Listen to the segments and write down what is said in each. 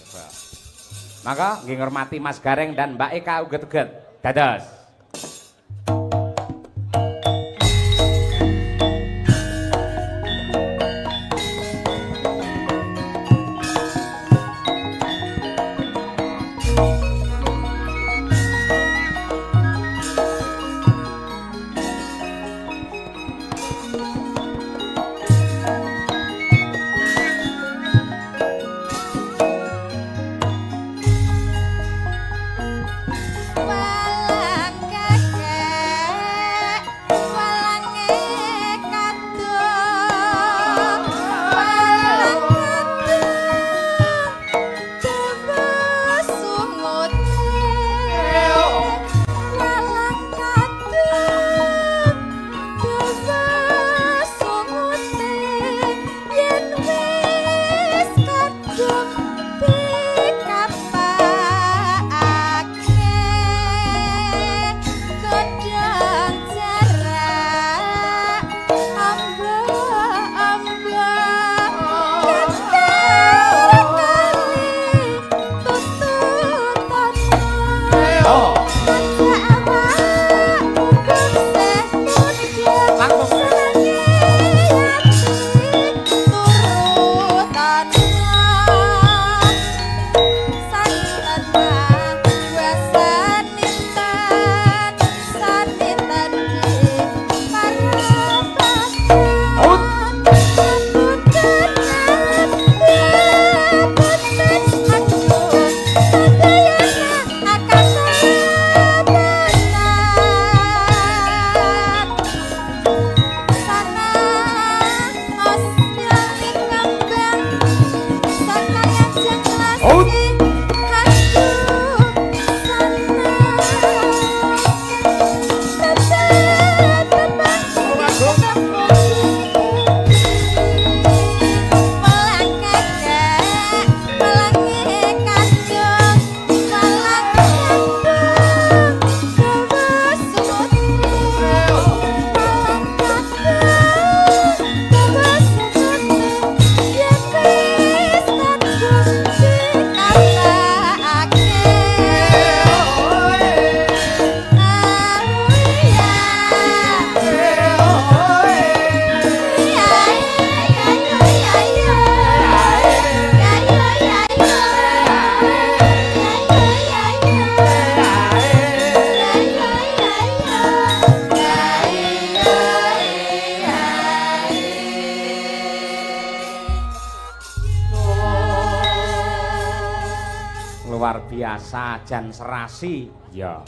Coba. Maka nggih ngurmati Mas Gareng dan Mbak Eka uget-uget. Dados. Walang Luar biasa jan serasi. Ya.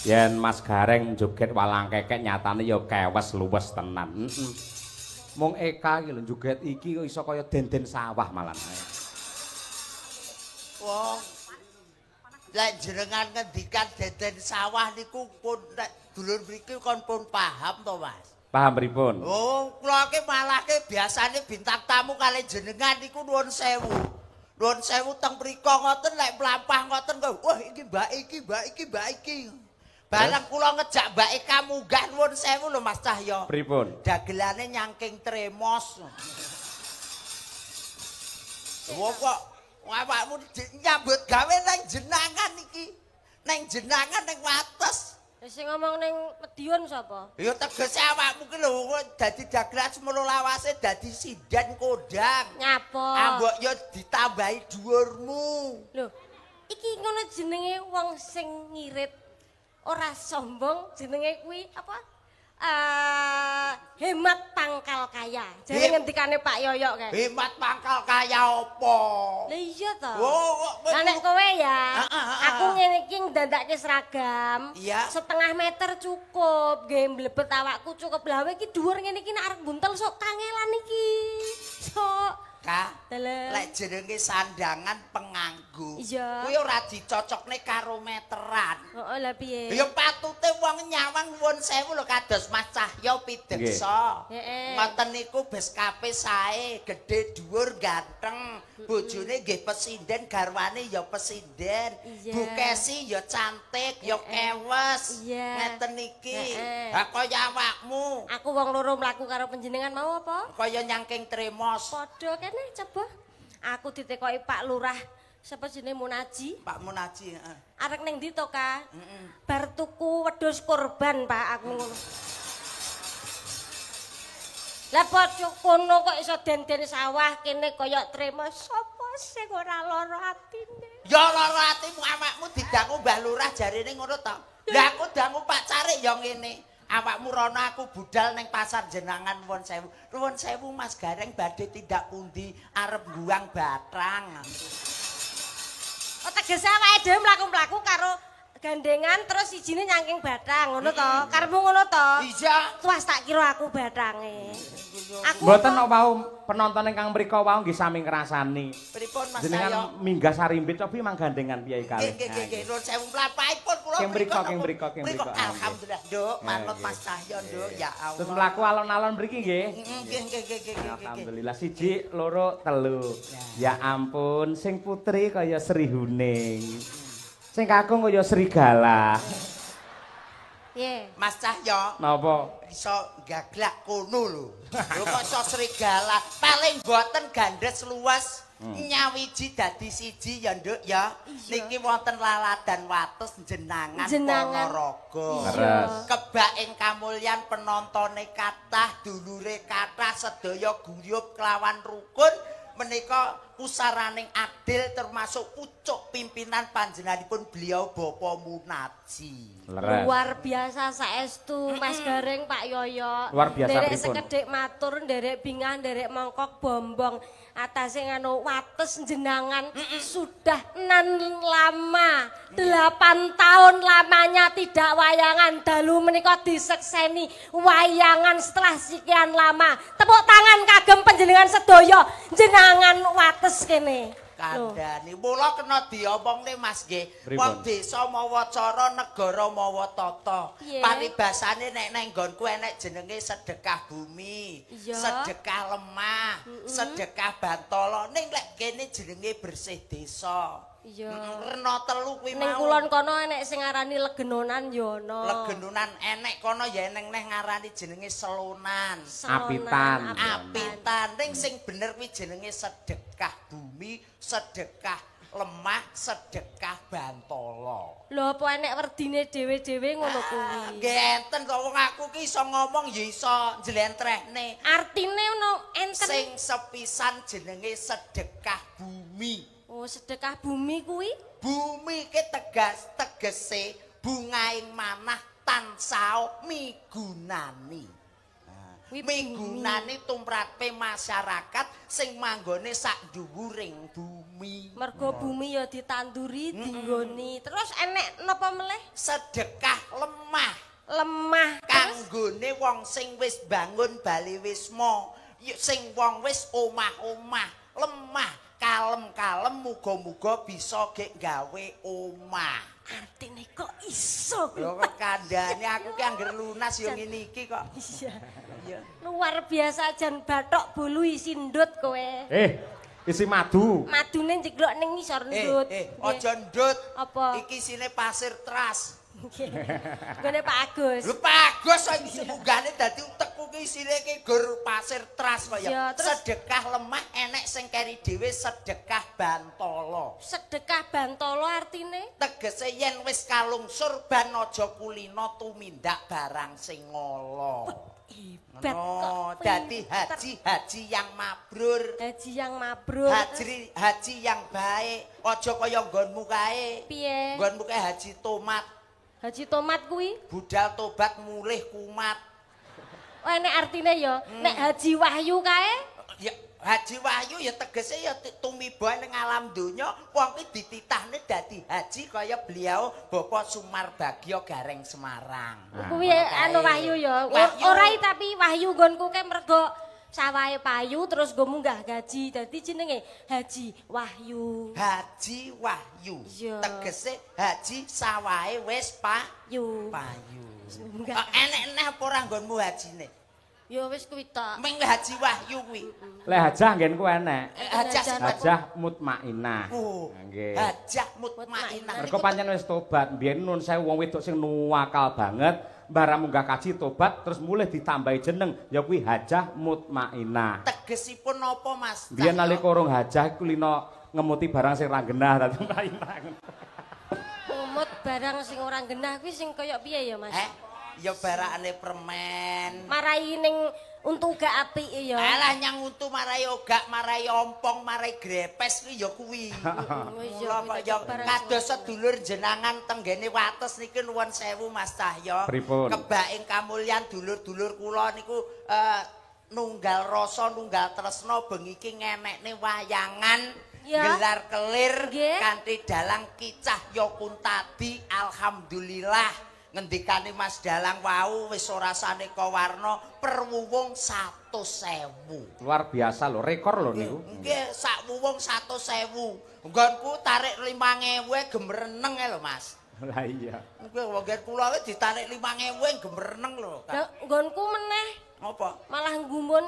Yen Mas Gareng joget walang kekek nyatane ya kewes luwes tenan. Heeh. Mung Eka iki lho joget iki kok iso kaya denden sawah malah. Wong lek jenengan ngendikan denden sawah niku pun nek dulur mriki kon pun paham to, Mas? Paham pripun? Oh, kula ki malahke biasane bintang tamu kali jenengan niku nuwun sewu. Nuwun sewu teng mriko ngoten lek mlampah ngoten kok wah iki mbak iki mbak iki mbak iki. Bareng kula ngejak Mbak Eka munggah nuwun sewu lho Mas Cahyo. Pripun? Dagelane nyangking tremos. Wong kok awakmu nyambut gawe nang jenangan iki. Nang jenangan nang wates. Sing ngomong ning Madiun sapa? Ya tegese awakmu ki lho dadi dagelan semono lawase dadi sinden kondang. Nyapa? Ambok ya ditambahi dhuwurmu. Lho, iki ngono jenenge wong sing ngirit. Ora sombong jenenge kuwi apa? Hemat pangkal kaya. Jare ngendikane Pak Yoyok kae. Hemat pangkal kaya apa? Lah iya to. Oh, lah nek kowe ya, aku ngene iki ndandake seragam. Setengah meter cukup, nggih mlebet awakku cukup. Lah kowe iki dhuwur ngene iki nek arep buntel sok kangelan iki. Sok. Ka, lek jenenge sandangan penganggu. Kuwi ora dicocokne karo meteran. Heeh, lha piye? Ya patute wong nyawang nuwun sewu lho kados Mas Cahyo pideksa. Ngoten niku beskape sae, gedhe dhuwur ganteng, bojone nggih pesinden, garwane ya pesinden, Bu Kesi ya cantik, ya kewes. Ngeten iki. Ha kaya awakmu. Aku wong loro mlaku karo panjenengan mau apa? Kaya nyangking tremos. Padha kene coba. Aku ditekoki Pak Lurah Sapa jenenge Munaji? Pak Munaji, heeh. Arek ning ndi to, Ka? Heeh. Bar tuku wedhus kurban, Pak, aku ngono. Lah pojok kono kok iso den-den sawah kene kaya trema sapa sing ora lara atine. Ya lara atimu awakmu didangu Mbah Lurah jarene ngono to. Lah aku dangu Pak Carik ya ngene. Awakmu rono aku budal ning pasar jenangan nuwun sewu. Nuwun sewu Mas Gareng badhe tindak pundi arep buang batang. Oh tegese awake dhewe mlaku-mlaku karo gandengan terus sijine nyangking batang ngono to. Karepmu ngono to? Iya. Tuas tak kira aku batange. Aku mboten kok wau penonton ingkang mriko wau nggih sami ngrasani. Pripun Mas Cahyo? Jenengan minggah sarimbit cobi mang gandengan piye kalih. Nggih nggih nggih nuwun sewu mlapahipun kula mriko keng mriko keng mriko. Alhamdulillah Nduk, manut Mas Cahyo Nduk ya Allah. Terus mlaku alon-alon mriki nggih. Nggih nggih nggih nggih. Alhamdulillah 1 2 3. Ya ampun sing putri kaya Sri Huning. Sing kakung kaya serigala. Piye? Mas Cahyo. Napa? Iso gaglak kono lho. Lho kok iso serigala? Paling boten gandhes luwes. Nyawiji dadi siji ya Nduk ya. Niki wonten laladan wates jenangan Ponorogo. Kebak ing kamulyan penontone kathah, dulure kathah, sedaya guyub kelawan rukun. Menika pusaraning adil termasuk pucuk pimpinan panjenenganipun beliau Bapak Munaji. Luar biasa saestu Mas Gareng Pak Yoyo. Luar biasa nderek pripun? Sekedhik matur, nderek bingah, nderek mongkok bombong. Atase nganu wates jenangan sudah nan lama 8 tahun lamanya tidak wayangan. Dalu menika disekseni wayangan setelah sekian lama. Tepuk tangan kagem panjenengan sedaya jenangan wates kene. Kandhane mula kena diomongne Mas nggih. Wong desa mawa cara, negara mawa tata. Paribasane nek nang nggonku enek jenenge sedekah bumi, sedekah lemah, sedekah bantala. Ning lek kene jenenge bersih desa. Iya. Rena telu kuwi mau. Ning kulon kono enek sing ngarani legenonan ya ana. Legenonan enek kono ya eneng neh ngarani jenenge selonan. Apitan. Apitan. Ning sing bener kuwi jenenge sedekah bumi, sedekah lemah, sedekah bantala. Lho apa enek werdine dhewe-dhewe ngono kuwi? Nggih enten to wong aku ki iso ngomong ya iso njlentrehne. Artine ono enten sing sepisan jenenge sedekah bumi. Oh, sedekah bumi kuwi? Bumi ki tegas tegese bungaing manah tansah migunani. Migunani tumrape masyarakat sing manggone sak dhuwuring bumi. Mergo bumi ya ditanduri, dinggoni. Terus enek napa meleh? Sedekah lemah. Lemah kanggone wong sing wis bangun bali wisma, sing wong wis omah-omah, lemah. Kalem-kalem muga-muga bisa gek gawe omah. Artine kok iso. Lho kok kandhane aku ki angger lunas ya ngene iki kok. Iya. Iya. Luar biasa jan bathok bolu isi ndut kowe. Isi madu. Madune njeglok ning ngisor ndut. Aja ndut. Apa? Iki isine pasir teras. Nggone Pak Agus. Lho Pak Agus kok munggahne dadi utekku ki isine ki gur pasir teras kok ya. Sedekah lemah enek sing keri dhewe sedekah bantala. Sedekah bantala artine? Tegese yen wis kalungsur ban aja kulina tumindak barang sing ngala. Hebat kok. Dadi haji-haji yang mabrur. Haji yang mabrur. Haji yang baik. Aja kaya nggonmu kae. Piye? Nggonmu kae haji tomat. Haji tomat kuwi? Budal tobat mulih kumat. Oh enek artine ya. Nek Haji Wahyu kae? Ya Haji Wahyu ya tegese ya tumiba ning alam donya wong ki dititahne dadi haji kaya beliau Bapak Sumarbagyo Gareng Semarang. Kuwi anu Wahyu ya. Ora tapi Wahyu nggonku kae mergo sawahe payu terus nggo munggah gaji. Dadi jenenge Haji Wahyu. Haji Wahyu. Tegese haji sawahe wis payu. Payu. Enek-enek apa ora nggonmu hajine? Ya wis kuwi tok. Ming Haji Wahyu kuwi. Lek hajah nggenku enek. Hajah mutmainah. Nggih. Hajah mutmainah. Mergo pancen wis tobat. Mbiyen nun sewu wong wedok sing nuwakal banget, barang munggah kaji tobat terus mulih ditambahi jeneng ya kuwi Hajah Mutmainah. Tegesipun napa Mas? Biyen nalika urung hajah iku lina ngemuti barang sing ra genah dadi mlayu. Ngemut barang sing ora genah kuwi sing kaya piye ya, Mas? Ya barakane permen. Marai ning untu gak apik ya. Alah nyang untu marai ogak, marai ompong, marai grepes kuwi ya kuwi. Mula kok ya kados sedulur jenangan tenggene Wates niki nuwun sewu Mas Cahyo. Kebak ing kamulyan dulur-dulur kula niku nunggal rasa, nunggal tresna bengi iki ngenekne wayangan gelar kelir kanthi dalang Ki Cahyo Kuntadi. Alhamdulillah. Ngendikane Mas Dalang wau wis ora saneka warna per wuwung 100.000. Luar biasa lho, rekor lho niku. Nggih, sak wuwung 100.000. Nggonku tarik 5.000 gemreneng lho, Mas. Lah iya. Nggih, wong kula iki ditarik 5.000 gemreneng lho. Lah nggonku meneh. Apa? Malah nggumun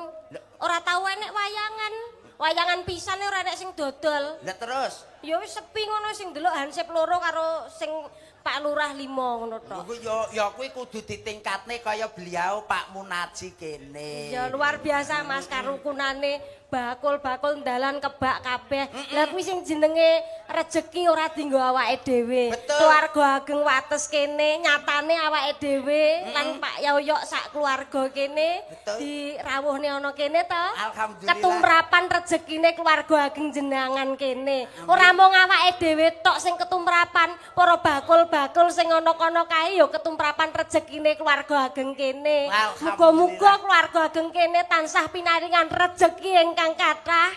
ora tau enek wayangan. Wayangan pisan ora enek sing dodol. Lah terus? Ya wis sepi ngono sing ndelok hansip loro karo sing Pak Lurah 5 ngono tok. Ya kuwi kudu ditingkatne kaya beliau Pak Munaji kene. Ya luar biasa Mas karukunane bakul-bakul dalan kebak kabeh. Lah kuwi sing jenenge rejeki ora dienggo awake dhewe. Keluarga ageng Wates kene nyatane awake dhewe lan Pak Yoyok sak keluarga kene dirawuhne ana kene to. Alhamdulillah. Ketumrapan rejekine keluarga ageng jenangan kene. Ora mung awake dhewe tok sing ketumrapan, para bakul-bakul sing ana kono kae ya ketumrapan rejekine keluarga ageng kene. Muga-muga keluarga ageng kene tansah pinaringan rejeki ingkang kathah.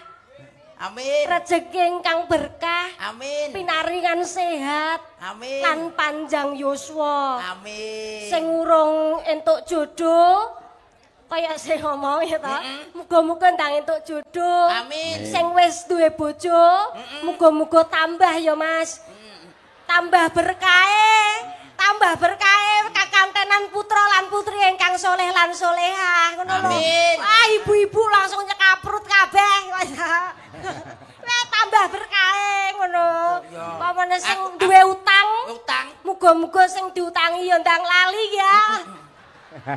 Amin. Rejeki ingkang berkah. Amin. Pinaringan sehat. Amin. Lan panjang yuswa. Amin. Sing urung entuk jodoh kaya sing ngomong ya ta. Muga-muga ndang entuk jodoh. Amin. Sing wis duwe bojo, muga-muga tambah ya Mas. Tambah berkahe, tambah berkahe kakantenan putra lan putri ingkang soleh lan solehah ngono lho. Wah, ibu-ibu langsung nyekaprut kabeh. Wah, tambah berkahe ngono. Pamane sing duwe utang, muga-muga sing diutangi ya ndang lali ya.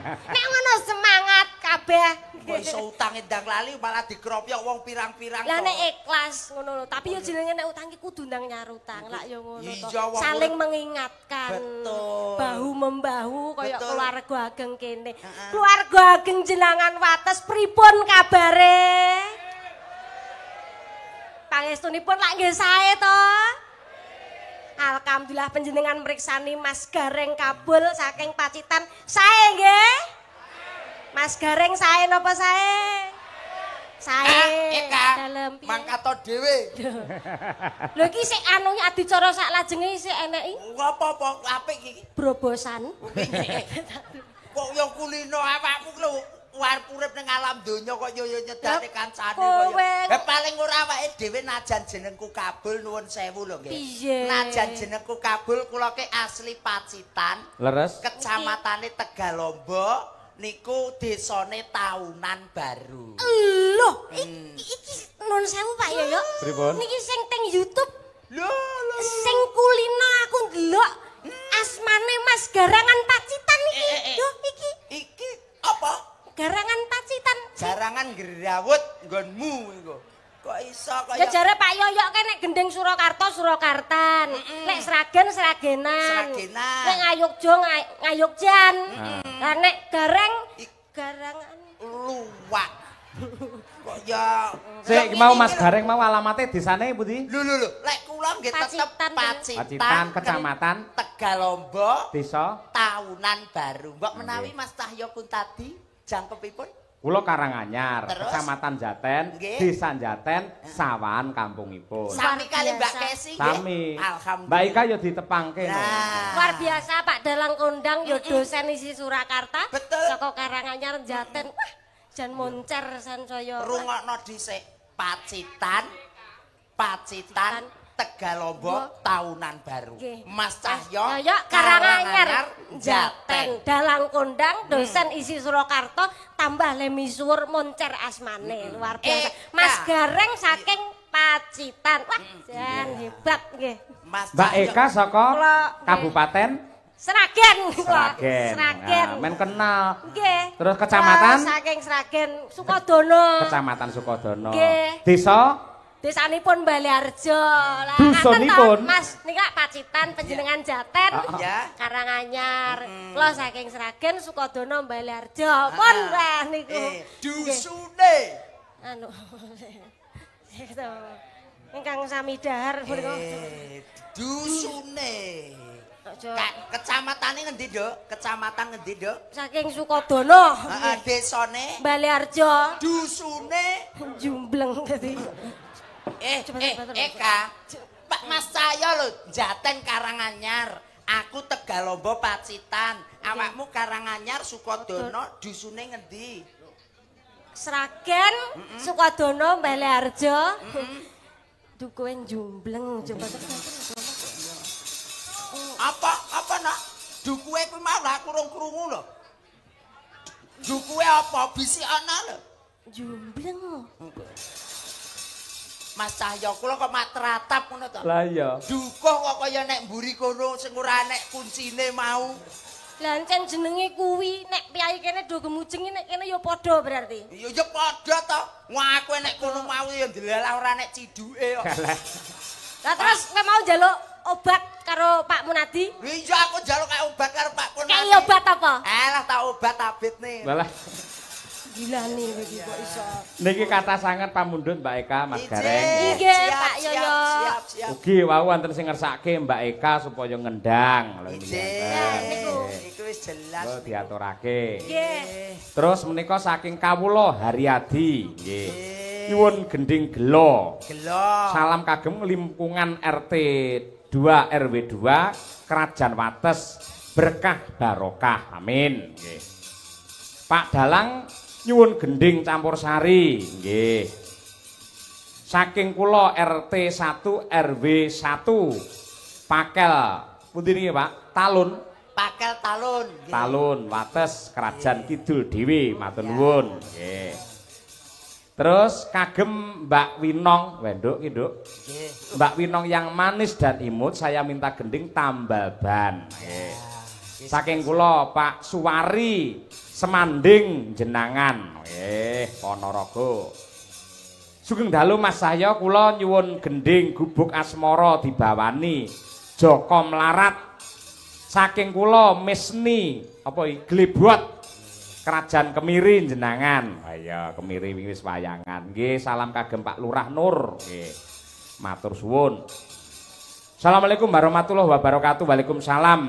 Nek ngono semangat kabeh. Kok iso utange ndang lali malah dikropyok wong pirang-pirang. Lah nek ikhlas ngono lho, tapi ya jenenge nek utang iki kudu ndang nyarutang. Lak ya ngono to. Saling mengingatkan. Betul. Bahu membahu kaya keluarga ageng kene. Keluarga ageng jenangan Wates pripun kabare? Pangestunipun lak nggih sae to. Alhamdulillah panjenengan mriksani Mas Gareng Kabul saking Pacitan. Sae nggih? Mas Gareng sae napa sae? Sae. Eka, mangkato dhewe. Lho iki sik anu adicara sak lajenge sik eneki. Apa-apa apik iki? Brobosan. Kok yo kulino awakmu lho arep urip ning alam donya kok yo nyedane kancane kaya. Lah paling ora awake dhewe najan jenengku Kabul nuwun sewu lho nggih. Najan jenengku Kabul kula ke asli Pacitan. Leres. Kecamatane Tegalombo niku desane Tahunan Baru. Lho, iki nuwun sewu Pak Yoyo. Pripun? Niki sing teng YouTube. Lho lho. Sing kulino aku ndelok asmane Mas Garangan Pacitan iki. Lho iki. Iki apa? Garangan Pacitan. Garangan grawut nggonmu iku. Kok iso kaya. Ya jare Pak Yoyok kan nek gendeng Surakarta Surakartan, nek Sragen Sragenan. Sragenan. Nek Ngayogja Ngayogjan. Lah nek Gareng Garangan luwak. Kok ya sik mau Mas Gareng mau alamate desane pundi? Lho lho lho, lek kula nggih tetep Pacitan, Pacitan Kecamatan Tegalombo, Desa Tahunan Baru. Mbok menawi Mas Cahyo Kuntadi jangkepipun? Kula Karanganyar, Kecamatan Jaten, Desa Jaten, Sawahan kampungipun. Sami kali Mbak Kesi nggih. Sami. Alhamdulillah. Mbak Ika ya ditepangke. Luar biasa Pak Dalang kondang ya dosen isi Surakarta. Betul. Saka Karanganyar Jaten. Wah, jan moncer sansaya. Rungokno dhisik Pacitan, Pacitan, Tegalombo, Tahunan Baru. Mas Cahyo Karanganyar Jaten, Dalang kondang dosen isi Surakarta tambah lemisuwur moncer asmane. Luar biasa. Mas Gareng saking Pacitan. Wah, jan hebat nggih. Mbak Eka saka Kabupaten Sragen. Sragen. Sragen. Nah, men kenal. Nggih. Terus kecamatan? Saking Sragen, Sukodono. Kecamatan Sukodono. Nggih. Desa Desanipun Baleharjo. Lah dusunipun Mas nika Pacitan panjenengan Jaten. Karanganyar. Kula saking Sragen Sukodono Baleharjo. Pun lah niku. Dusune. Anu. Ingkang sami dahar punika. Dusune. Kecamatane ngendi, Nduk? Kecamatan ngendi, Nduk? Saking Sukodono. Heeh, desane Baleharjo. Dusune Jumbleng dadi. Eka. Pak Mas Cahyo lho, Jaten Karanganyar. Aku Tegalombo Pacitan. Awakmu Karanganyar Sukodono, dusune ngendi? Sragen, Sukodono, Baleharjo. Dukuhe Jumbleng, coba. Apa nak? Dukuhe kuwi mau lah aku rong krungu lho. Dukuhe apa? Bisik ana lho. Jumbleng. Mas Cahyo kula kok mak teratap ngono to. Lah iya. Dukuh kok kaya nek mburi kono sing ora nek kuncine mau. Lah encen jenenge kuwi nek piyai kene do gemujeng nek kene ya padha berarti. Iya ya padha to. Wong aku nek kono mau ya ndelalah ora nek ciduke kok. Lah terus kowe mau njaluk obat karo Pak Munadi? Iya aku njaluk obat karo Pak Munadi. Kayak obat apa? Alah tak obat abit nih. Lah. Gilane kowe iki kok iso. Niki kathah sanget pamundhut Mbak Eka Mas Gareng. Nggih Pak Yoyo. Siap, siap. Ugi wau wonten sing ngersake Mbak Eka supaya ngendang. Lho niku. Niku wis jelas. Lho diaturake. Nggih. Terus menika saking kawula Haryadi nggih. Nyuwun gending gelo. Gelo. Salam kagem lingkungan RT 2 RW 2 Kerajaan Wates berkah barokah. Amin. Nggih. Pak Dalang nyuwun gending campur sari nggih. Saking kula RT 1 RW 1 Pakel pundi niki Pak? Talun. Pakel Talun. Talun Wates Kerajaan Kidul dhewe matur nuwun. Nggih. Terus kagem Mbak Winong, wenduk ki Nduk. Nggih. Mbak Winong yang manis dan imut, saya minta gending tambal ban. Nggih. Saking kula Pak Suwari Semanding jenangan. Nggih, Ponorogo. Sugeng dalu Mas Cahyo, kula nyuwun gending gubuk asmara dibawani Joko Mlarat. Saking kula Misni apa iki Glebot Kerajaan Kemiri jenangan. Ayo Kemiri wingi wis wayangan. Nggih, salam kagem Pak Lurah Nur. Nggih. Matur suwun. Assalamualaikum warahmatullahi wabarakatuh. Waalaikumsalam.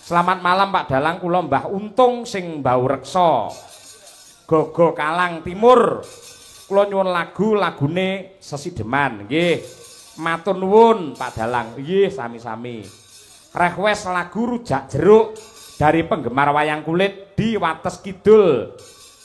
Selamat malam Pak Dalang, kula Mbah Untung sing mbau reksa. Gogo Kalang Timur. Kula nyuwun lagu lagune Sesideman. Nggih. Matur nuwun Pak Dalang. Nggih, sami-sami. Request lagu Rujak Jeruk dari penggemar wayang kulit di Wates Kidul,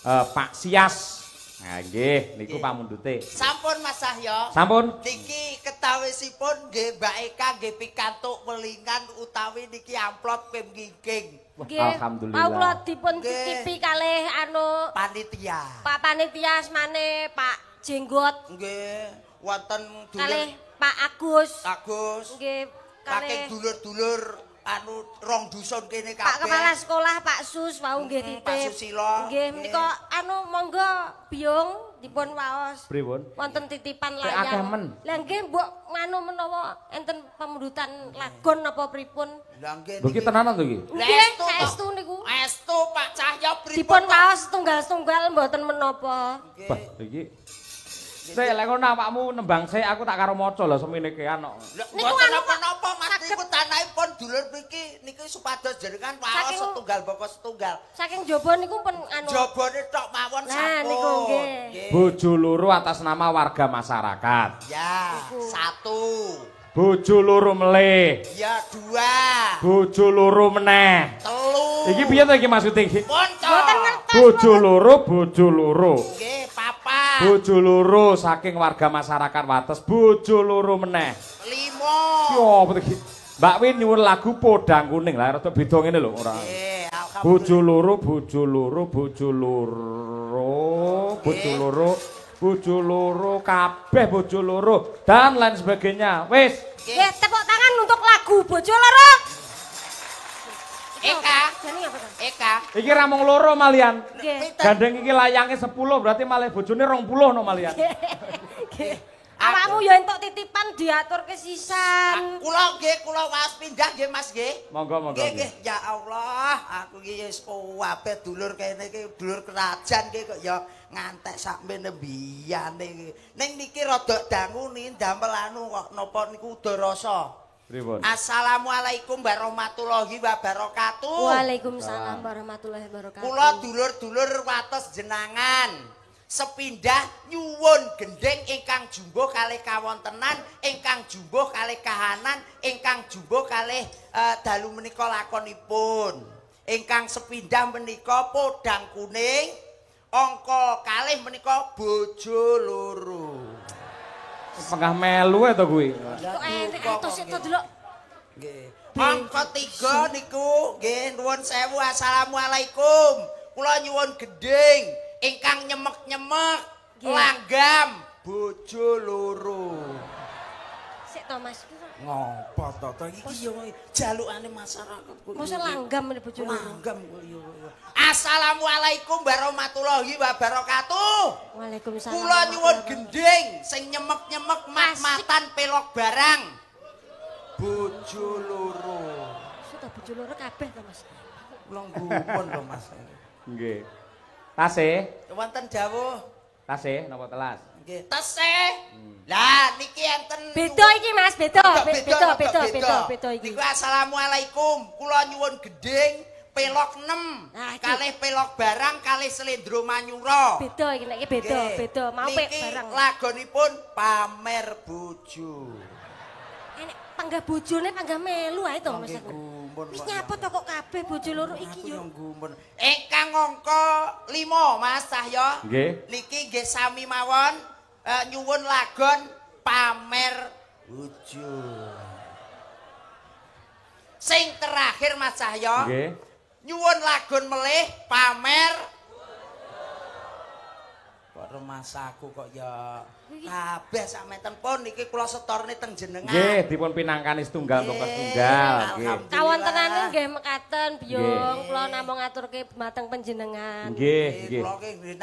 Pak Sias. Nah, nggih, niku pamundhute. Sampun Mas Cahyo. Sampun. Niki ketawisipun nggih Mbak Eka nggih pikantuk welingan utawi niki amplop pim ngingking. Alhamdulillah. Mau kula dipun titipi kalih anu panitia. Pak panitia asmane Pak Jenggot. Nggih, wonten dulur kalih Pak Agus. Agus. Nggih, kalih dulur-dulur anu rong dusun kene kabeh. Pak kepala sekolah Pak Sus wau nggih titip. Pak Susilo. Nggih menika anu monggo biyung dipun waos. Pripun? Wonten titipan layang. Lah nggih mbok anu menawa enten pamundhutan lagon napa pripun? Lah nggih. Lho iki tenanan to iki? Nggih, saestu niku. Estu Pak Cahyo pripun? Dipun waos setunggal-setunggal mboten menapa. Bah iki sik lek ngono awakmu nembang sik aku tak karo maca lho semene kean kok. Niku napa-napa Mas niku tanahipun dulur mriki niki supados jenengan waos setunggal baka setunggal. Saking jaba niku pun anu. Jabane tok mawon sampun. Niku nggih. Bojo loro atas nama warga masyarakat. Ya, satu. Bojo loro melih. Ya, dua. Bojo loro meneh. Telu. Iki piye to iki maksude iki? Mboten ngertos. Bojo loro, bojo loro. Nggih, papat. Bojo loro saking warga masyarakat Wates, bojo loro meneh. Limo. Yo, apa iki? Mbak Win nyuwun lagu Podang Kuning. Lah rada beda ngene lho ora. Nggih, alhamdulillah. Bojo loro, bojo loro, bojo loro, bojo loro, bojo loro, kabeh bojo loro dan lain sebagainya. Wis. Nggih, tepuk tangan untuk lagu Bojo Loro. Eka. Eka. Iki ra mung loro malian. Nggih. Gandeng iki layange 10 berarti malih bojone 20 no malian. Nggih. Awakmu ya entuk titipan diaturke sisan. Kula nggih, kula waos pindah nggih Mas nggih. Monggo monggo. Nggih nggih, ya Allah, aku iki wis kabeh dulur kene iki dulur kerajaan iki kok ya ngantek sakmene mbiyane iki. Ning niki rada dangu niki ndamel anu kok napa niku udarasa. Pripun? Assalamualaikum warahmatullahi wabarakatuh. Waalaikumsalam warahmatullahi wabarakatuh. Kula dulur-dulur wates jenangan. Sepindah nyuwun gendhing ingkang jumbuh kalih kawontenan, ingkang jumbuh kalih kahanan, ingkang jumbuh kalih dalu menika lakonipun. Ingkang sepindah menika podang kuning, angka kalih menika bojo loro. Pengah melu to kuwi. Kok enek to sik to delok. Nggih. Angka 3 niku nggih nuwun sewu assalamualaikum. Kula nyuwun gendhing ingkang nyemek-nyemek langgam bojo loro. Sik to Mas. Ngopo to to iki yo jalukane masyarakat kok. Mosok langgam bojo loro. Langgam kok yo. Assalamualaikum warahmatullahi wabarakatuh. Waalaikumsalam. Kula nyuwun gendhing sing nyemek-nyemek mat-matan pelok barang bojo loro. Sik to bojo loro kabeh to Mas. Kula gumun to Mas. Nggih. Tasih wonten dawuh. Tasih napa telas? Nggih, tasih. Lah niki enten beda iki Mas, beda. Beda iki. Niku assalamualaikum, kula nyuwun gendhing pelok 6, kalih pelok barang kalih slendro manyura. Beda iki nek iki beda, mau pek barang. Lagonipun pamer bojo. Enek panggah bojone panggah melu ae to Mas aku. Wis nyapa to kok kabeh bojo loro iki yo. Ingkang angka 5 Mas Cahya. Nggih. Niki nggih sami mawon nyuwun lagon pamer bojo. Sing terakhir Mas Cahya. Nggih. Nyuwun lagon melih pamer kok remasaku kok ya kabeh sak menten pun niki kula setorne teng jenengan. Nggih, dipun pinangkani setunggal mongko setunggal nggih. Kawontenane nggih mekaten Biyung, kula namung ngaturke dhumateng panjenengan. Nggih, nggih.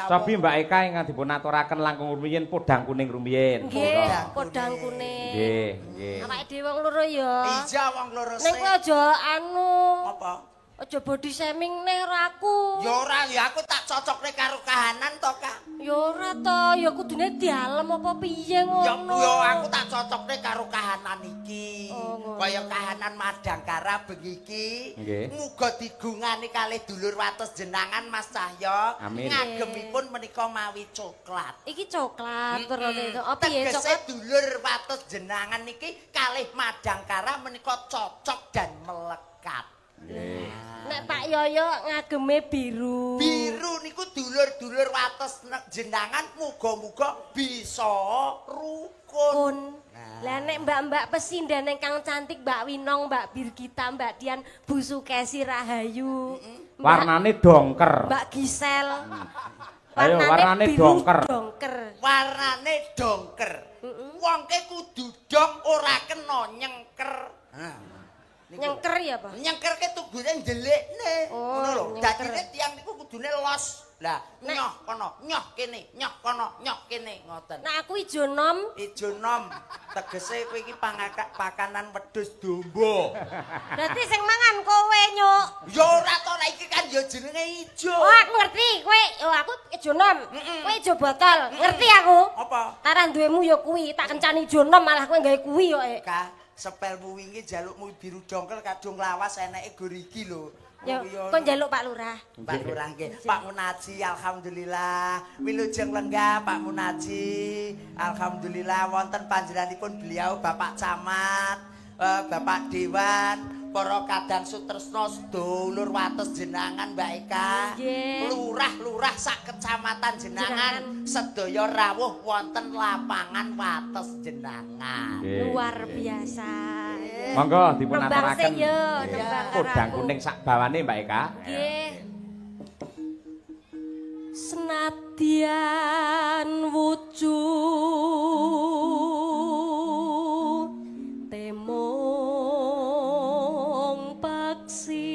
Cobi Mbak Eka ingkang dipun aturaken langkung rumiyin podang kuning rumiyin. Nggih, podang kuning. Nggih, nggih. Awake dhewe wong loro ya. Iya wong loro sik. Ning kowe aja anu. Apa? Aja body shaming neh karo aku. Ya ora, ya aku tak cocokne karo kahanan to, Kak. Ya ora to, ya kudune dialem apa piye ngono. Ya aku tak cocokne karo kahanan iki. Oh, kaya kahanan Madangkara bengi iki. Muga digungani kalih dulur wates jenangan Mas Cahya. Ngagemipun menika mawi coklat. Iki coklat werane itu. Apa piye coklat? Tegese dulur wates jenangan niki kalih Madangkara menika cocok dan melekat. Nek Pak Yoyo ngageme biru. Biru niku dulur-dulur wates jenangan muga-muga bisa rukun. Lah nek mbak-mbak pesinden ingkang cantik Mbak Winong, Mbak Birgita, Mbak Dian, Bu Sukesi Rahayu. Warnane dongker. Mbak Gisel. Ayo warnane dongker. Warnane dongker. Wongke kudu dong ora kena nyengker. Nyengker ya, Pak? Nyengker ke tugune ndelikne. Ngono lho. Dadine tiyang niku kudune los. Lah, nyoh kono, nyoh kene, nyoh kono, nyoh kene, ngoten. Nah, aku ijo nom. Ijo nom. Tegese kowe iki pakanan wedhus domba. Berarti sing mangan kowe, Nyuk. Ya ora to, lah iki kan ya jenenge ijo. Oh, aku ngerti. Kowe, oh aku ijo nom. Kowe ijo botol. Ngerti aku? Apa? Tarah duwemu ya kuwi, tak kencani ijo nom malah kowe gawe kuwi kok. Ka, sepelmu wingi jalukmu biru dongkel kadung lawas eneke gor iki lho. Ya, kon njaluk Pak Lurah. Pak Lurah nggih. Pak Munaji alhamdulillah. Wilujeng lenggah Pak Munaji. Alhamdulillah wonten panjenenganipun beliau Bapak Camat, Bapak Dewan, para kadang sutresna sedulur wates jenangan Mbak Eka. Lurah-lurah sak kecamatan jenangan sedaya rawuh wonten lapangan wates jenangan. Luar biasa. Monggo dipun aturaken. Podang kuning sak bawane Mbak Eka. Nggih. Senadyan wujud temong paksi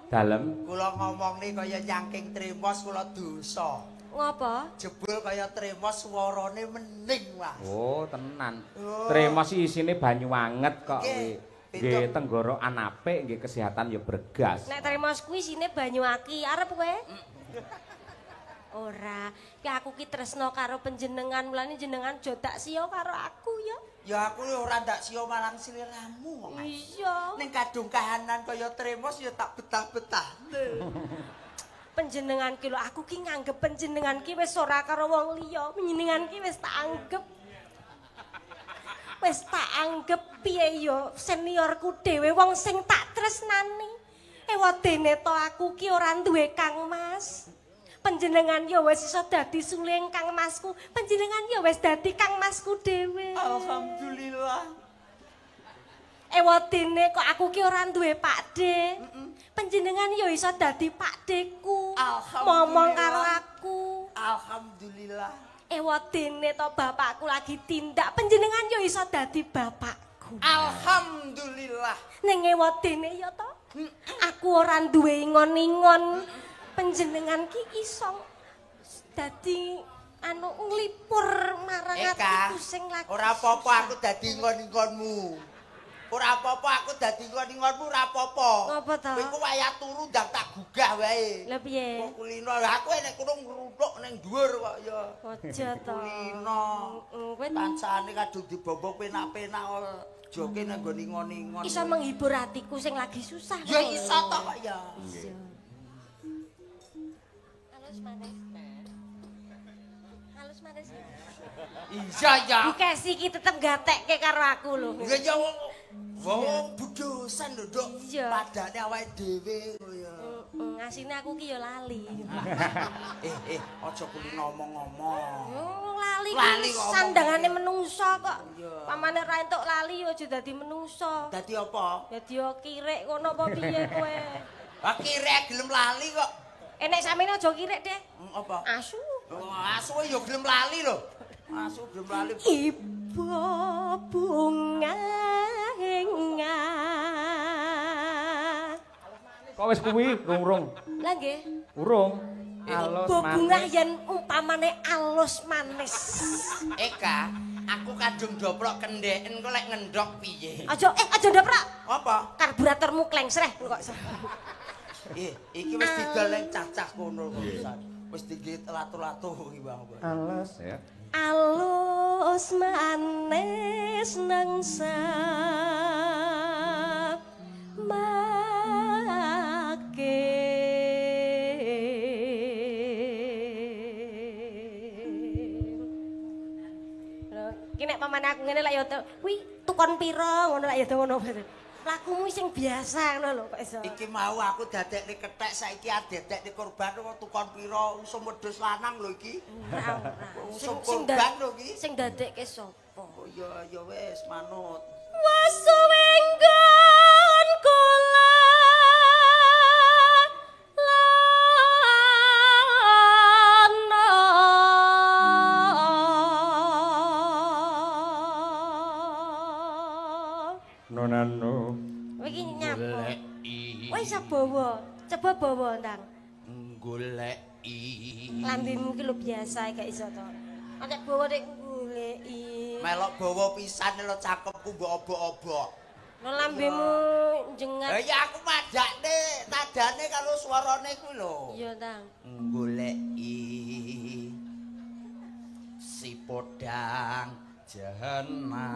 Dalem. Kula ngomongne kaya nyangking tremos kula dosa. Ngopo? Jebul kaya tremos swarane mening, Mas. Oh, tenan. Oh. Tremos isine banyu anget kok kuwi. Nggih, tenggorokan apik, nggih kesehatan ya bergas. Nek tremos kuwi isine banyu aki, arep kowe? Ora, ki aku ki tresno karo panjenengan, mulane jenengan aja dak siya karo aku ya. Ya aku ora ndak siya marang sliramu kok. Iya. Ning kadung kahanan kaya tremos ya tak betah-betah. Panjenengan ki lho, aku ki nganggep panjenengan ki wis ora karo wong liya, panjenengan ki wis tak anggep. Wis tak anggep piye ya seniorku dhewe wong sing tak tresnani. Ewadene to aku ki ora duwe Kang Mas. Panjenengan ya wis iso dadi suling Kang Masku, panjenengan ya wis dadi Kang Masku dhewe. Alhamdulillah. Ewadene kok aku ki ora duwe Pakde. Panjenengan ya iso dadi Pakdeku. Ngomong karo aku. Alhamdulillah. Ewadene to bapakku lagi tindak, panjenengan ya iso dadi bapakku. Alhamdulillah. Ning ewadene ya to, aku ora duwe ingon-ingon. Panjenengan ki iso dadi anu nglipur marang atiku sing lagi. Ora apa-apa aku dadi ingon-ingonmu. Ora apa-apa aku dadi ingon-ingonmu ora apa-apa. Ngopo to? Kowe ku wayah turu ndang tak gugah wae. Lah piye? Kok kulino aku nek kono ngruntuk ning dhuwur kok ya. Aja to. Kulino. Kowe kancane kadung dibombong penak-penak joke nang nggon ingon-ingon. Iso menghibur atiku sing lagi susah. Ya iso to kok ya. Iya. Halus manis. Halus manis. Iya ya. Bu Kesi iki tetep gatekke karo aku lho. Iya ya wong wong budosan lho, Nduk. Padane awake dhewe ya. Heeh, asine aku ki ya lali. Aja kuwi ngomong-ngomong. Lali ki sandangane menungso kok. Pamane ra entuk lali ya aja dadi menungso. Dadi apa? Dadi yo kirek ngono apa piye kowe? Ah kirek gelem lali kok. Nek samene aja kirek deh. Apa? Asu. Oh, asu ya gelem lali lho. Asu gelem lali. Ibu bunga henga. Kok wis kuwi rung-rung? Lah nggih. Urung. Alus manis. Bunga yen umpamane alus manis. Eka, aku kadung doprok kendheken kok lek ngendhok piye? Aja aja ndoprok. Apa? Karburatormu klengsreh kok. Iki wis didol ning cacah kono kok. Wis digit latu-latu iki Bang. Alus ya. Alus manis nang make. Lho, iki nek pamane aku ngene lek ya kuwi tukon pira ngono lek ya ngono. Lakumu sing biasa ngono lho kok iso. Iki mau aku dadekne kethek saiki adedekne korban kok tukon pira usum wedhus lanang lho iki. Ora ora. Usum korban lho iki. Sing dadekke sapa? Oh iya ya wis manut. Wasuwenggon kula lana. Nonano. Kowe iki nyapa? Kowe iso bawa, coba bawa ndang. Goleki. Lambemu ki lho biasa gak iso to. Nek bawa nek goleki. Melok bawa pisan lho cakepku mbok obok-obok. Lho lambemu jengat. Lah ya aku madakne, nadane karo swarane kuwi lho. Iya, Ndang. Goleki si podang jehana.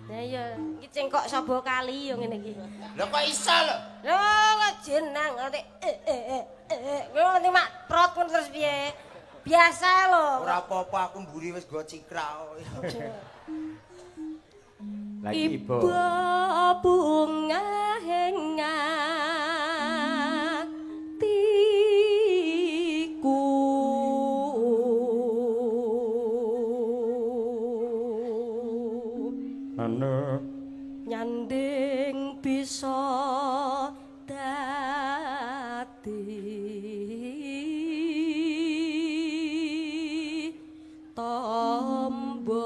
Lah iya, iki cengkok saba kali yo ngene iki. Lho kok iso lho? Lho kok jenang ngerti ngono ngerti mak prot ngono terus piye? Biasa lho. Ora apa-apa aku mburi wis go cikrak. Lagi ibu. Bunga henga tiku. Anu nyanding bisa dadi tombo.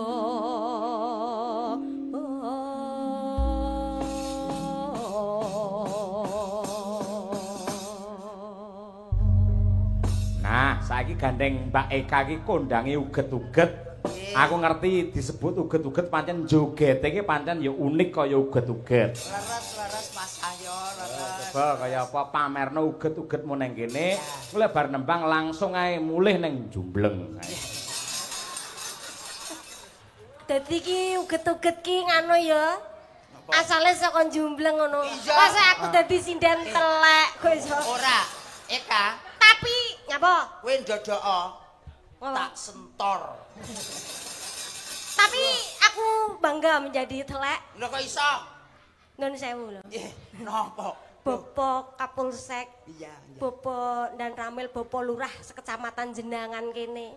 iki gandeng Mbak Eka iki kondange uget-uget. Aku ngerti disebut uget-uget pancen jogete iki pancen ya unik kaya uget-uget. Leres-leres Mas Cahyo, leres. Coba kaya apa pamerno uget-ugetmu nang kene, kowe bar nembang langsung ae mulih nang Jumbleng. Dadi iki uget-uget ki ngono ya. Asale saka Jumbleng ngono. Masa aku dadi sinden telek kok iso. Ora, Eka. Tapi nyapa? Kowe ndodoko tak sentor. Tapi aku bangga menjadi telek. Lho kok iso? Nun sewu lho. Nggih, napa? Bapak Kapolsek. Iya, iya. Bapak dan Ramil, Bapak Lurah sekecamatan Jenangan kene.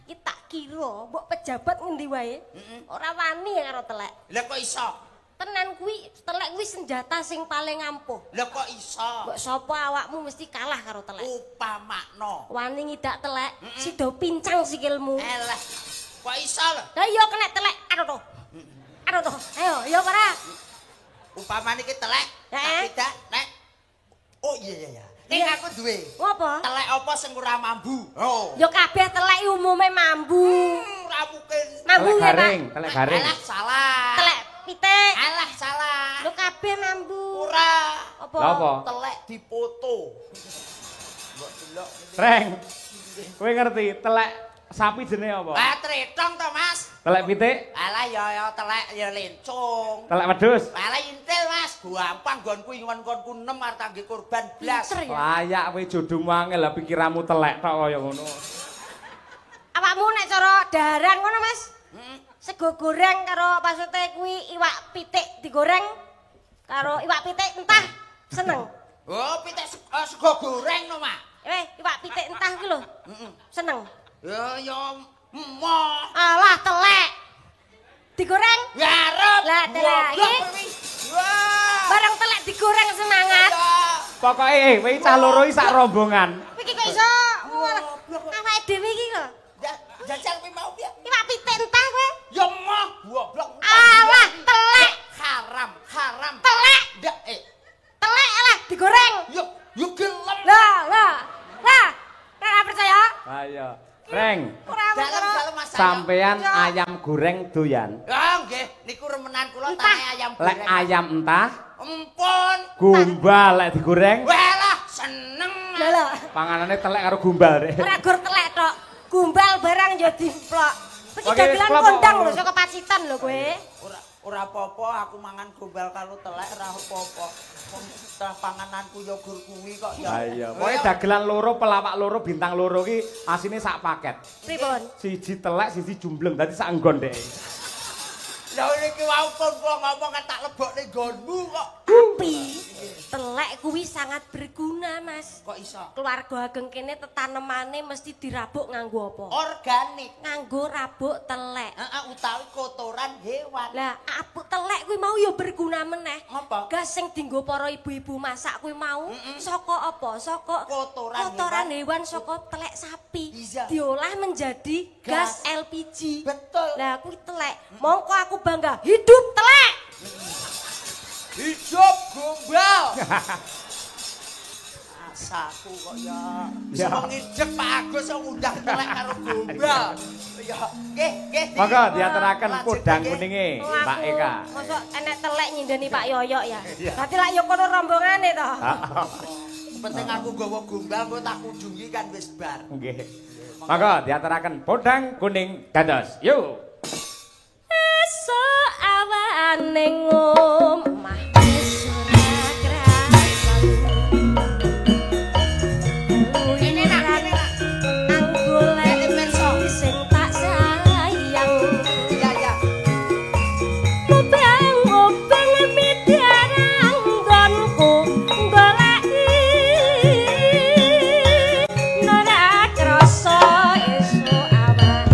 Iki tak kira mbok pejabat ngendi wae ora wani karo telek. Lha kok iso? Tenan kuwi telek kuwi senjata sing paling ampuh. Lha kok iso? Mbok sapa awakmu mesti kalah karo telek. Upamakno. Wani ngidak telek, sida pincang sikilmu. Eleh. Kok iso lho? Lah iya kena telek. Aduh to. Aduh to. Ayo, iya ora? Upamane iki telek, tak tidak nek. Oh iya iya iya. Ning aku duwe. Ngopo? Telek apa sing ora mambu? Oh. Ya kabeh telek umume mambu. Ora mungkin. Mambu telek garing, ya, Pak? Telek garing. Alah salah. Telek pitik. Alah salah. Lho kabeh mambu. Ora. Apa? Lha apa? Telek dipoto. Mbok delok. Reng. Kowe ngerti telek sapi jenenge apa? Ah tretong to, Mas. Telek pitik? Alah ya ya telek ya lencung. Telek wedhus? Alah intil, Mas. Gampang nggonku ingon-ngonku 6 arep tangge korban blas. Layak kowe jodohmu angel lah pikiranmu telek tok kaya ngono. Awakmu nek cara daharan ngono, Mas? Sego goreng karo pasute kuwi iwak pitik digoreng karo iwak pitik entah seneng. Oh, pitik sego goreng no, Mak. Iwak pitik entah kuwi lho. Seneng. Ya ya emoh. Alah telek. Digoreng? Ya arep. Lah telek iki. Barang telek digoreng semangat. Pokoke kowe cah loro iki sak rombongan. Kowe iki kok iso awake dhewe iki lho. Jajal kowe mau piye? Iwak pitik entah kowe. Ya emoh goblok. Alah telek. Haram, haram. Telek. Ndak Telek alah digoreng. Yo yo gelem. Lah lah. Lah, ora percaya? Ayo. Reng. Sampean ayam goreng doyan. Ya nggih, niku remenan kula tane ayam goreng. Lek ayam entah, empun. Gombal lek digoreng. Walah, seneng. Lha lho. Panganane telek karo gombal rek. Ora gur telek tok, gombal barang ya dimplok. Iki dagelan kondang lho saka Pacitan lho kowe. Ora ora apa-apa aku mangan gombal karo telek ora apa-apa. Wong pangananku ya gur kuwi kok ya. Ha iya, pokoke dagelan loro, pelawak loro, bintang loro ki asine sak paket. Pripun? Siji telek, siji jumbleng, dadi sak nggon dhek. Lha iki wau pun kula ngomong kan tak lebokne nggonmu kok. Tapi telek kuwi sangat berguna, Mas. Kok iso? Keluarga ageng kene tetanemane mesti dirabuk nganggo apa? Organik. Nganggo rabuk telek. Heeh, utawi kotoran hewan. Lah, abuk telek kuwi mau ya berguna meneh. Apa? Gas sing dienggo para ibu-ibu masak kuwi mau saka apa? Saka kotoran hewan, saka telek sapi. Iya. Diolah menjadi gas LPG. Betul. Lah kuwi telek. Mongko aku bangga hidup telek. Hidup gombal. Asaku kok ya. Wong ngidek Pak Agus kok ngundang telek karo gombal. Ya, nggih, nggih. Monggo diaturaken podang kuninge Mbak Eka. Mosok enek telek nyindeni Pak Yoyok ya. Berarti lak yo kono rombongane to. Penting aku nggawa gombal engko tak kunjungi kan wis bar. Nggih. Monggo diaturaken podang kuning dados. Yo. Esuk awane ngomah wis ora krasan. Kene nak, kene nak. Anggolek sing tak sayang. Iya, iya. Obang-obang midarang nggonku goleki ora krasa esuk awan.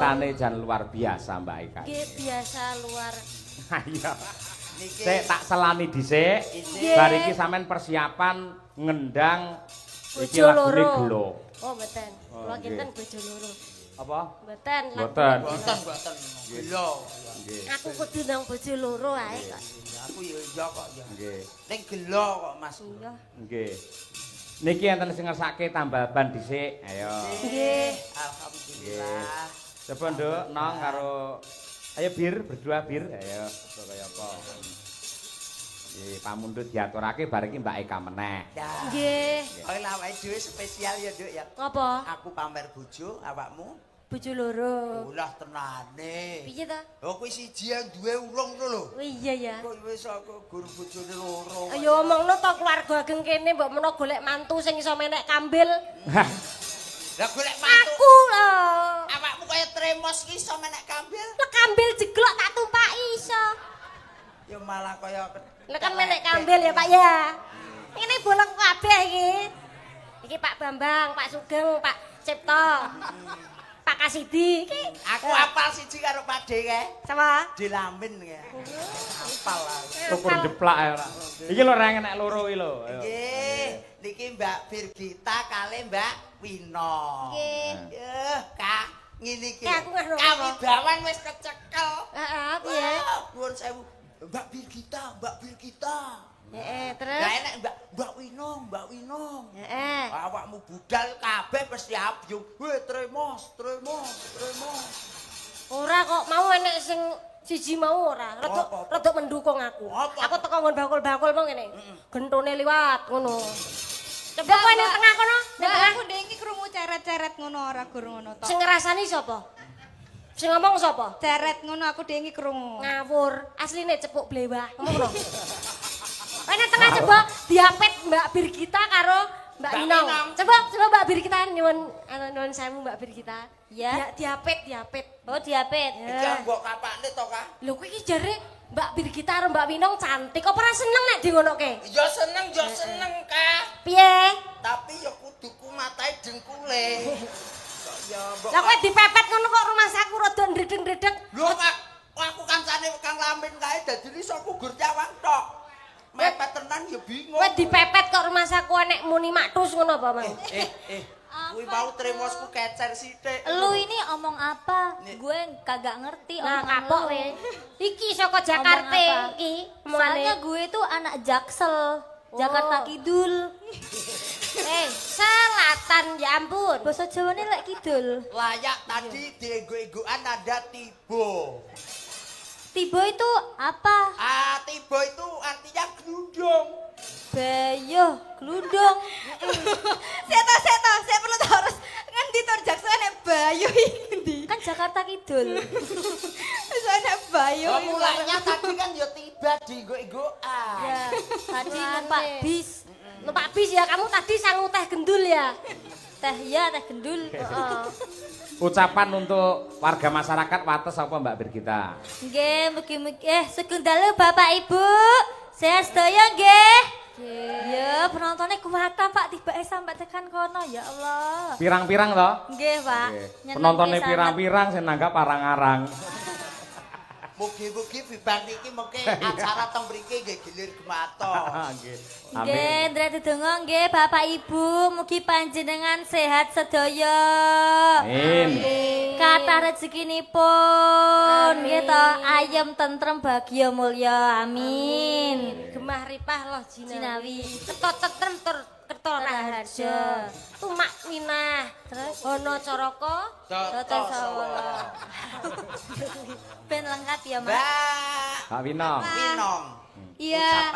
Biasane jan luar biasa Mbak Eka. Nggih, biasa luar. Ayo. Sik tak selani dhisik. Bar iki sampean persiapan ngendang iki lagune Gelo. Oh, mboten. Kula kinten bojo loro. Apa? Mboten. Mboten. Mboten. Gelo. Aku kudu nang bojo loro ae kok. Aku ya iya kok ya. Nggih. Ning gelo kok Mas. Iya. Nggih. Niki enten sing ngersake tambal ban dhisik. Ayo. Nggih. Alhamdulillah. Coba Nduk, Nong karo ayo Bir, berdua Bir. Ayo, kaya apa. Nggih, pamundhut diaturake bar iki Mbak Eka meneh. Nggih. Oh, lha awake dhewe spesial ya, Nduk ya. Ngopo? Aku pamer bojo, awakmu bojo loro. Ulah tenane. Piye ta? Oh, kuwi siji yang duwe urung ngono lho. Oh iya ya. Kok wis aku guru bojone loro. Ayo omongno to keluarga ageng kene mbok menawa golek mantu sing iso menek kambil. Lah golek mantu. Aku lho. Awakmu kaya tremos ki iso menek kambil. Lah kambil jeglok tak tumpaki iso. Ya malah kaya lah kan menek kambil ya Pak ya. Ngene bolong kabeh iki. Iki Pak Bambang, Pak Sugeng, Pak Cipto. Pak Kasidi iki. Aku apal siji karo Pak De kae. Sapa? Dilamin kae. Apal aku. Ukur jeplak ae ora. Iki lho ra enek loro iki lho. Nggih, niki Mbak Birgita kali Mbak Wino. Nggih. Yuh, Kak, ngene iki. Kawibawan wis kecekel. Heeh, piye? Nuwun sewu. Mbak Birgita, Mbak Birgita. Heeh, terus. Lah enek Mbak Winong, Mbak Winong. Heeh. Awakmu budal kabeh mesti abyung. Weh, tremos, tremos, tremos. Ora kok mau enek sing siji mau ora. Rodok mendukung aku. Aku teko nggon bakul-bakul mau ngene. Gentone liwat ngono. Coba kowe ning tengah kono. Ning tengah aku ndek iki krungu ceret-ceret ngono ora gur ngono tok. Sing ngrasani sapa? Sing ngomong sapa? Ceret ngono aku ndek iki krungu. Ngawur. Asline cepuk blewah. Ngomong ngono. Nek tengah coba diapet Mbak Birgita karo Mbak Winong. Coba Mbak Birgita nyuwun nuwun sewu Mbak Birgita. Ya. Diapet. Oh, diapet. Iki mbok kapakne to, Kak? Lho kowe iki jare Mbak Birgita karo Mbak Winong cantik. Kok ora seneng nek di ngonoke? Ya seneng, ya seneng, Kak. Piye? Tapi ya kudu kumatae dengkule. Ya mbok. Lah kowe dipepet ngono kok rumahsaku rada ndredeg-ndredeg. Lho, Kak, aku kancane Kang Lamin kae dadi iso aku gur nyawang tok. Mepet tenan ya bingung. Kowe dipepet kok rumahsaku enek muni maktus ngono apa, Mang? Kuwi mau tremosku kecer sithik. Lu ini omong apa? Gue kagak ngerti nah, omongan kapok lu. We. Iki saka Jakarta iki. Soalnya gue tuh anak Jaksel, Jakarta Kidul. Selatan ya ampun. Basa Jawane lek kidul. Layak tadi diego-egoan ada tibo. Tibo itu apa? Ah, tibo itu artinya glundung. Bayo, glundung. Saya perlu tahu harus ngendi to Jaksel nek bayo iki ngendi? Kan Jakarta Kidul. Wis enek bayo. Oh, mulanya tadi kan ya tiba diego-egoan. Ya, tadi numpak bis. Numpak bis ya, kamu tadi sangu teh gendul ya? Teh ya, teh gendul. Ucapan untuk warga masyarakat Wates apa Mbak Birgita? Nggih, mugi-mugi sugeng dalu Bapak Ibu. Sehat sedaya nggih. Ya, penontonnya kuwata Pak, tibake sampai tekan kono ya Allah. Pirang-pirang to? Nggih, Pak. Penontonnya pirang-pirang sing nanggap arang-arang. Mugi-mugi bibar niki mengke acara teng mriki nggih gilir gematos. Nggih. Nggih, ndrek dedonga nggih Bapak Ibu, mugi panjenengan sehat sedaya. Amin. Kathah rezekinipun, nggih to, ayem tentrem bahagia mulya. Amin. Gemah ripah loh jinawi. Keto tentrem tur kerto raharja. Tumak winah. Terus Hono Caraka Tata Sawala. Ben lengkap ya, Mas. Mbak Winong. Winong. Iya.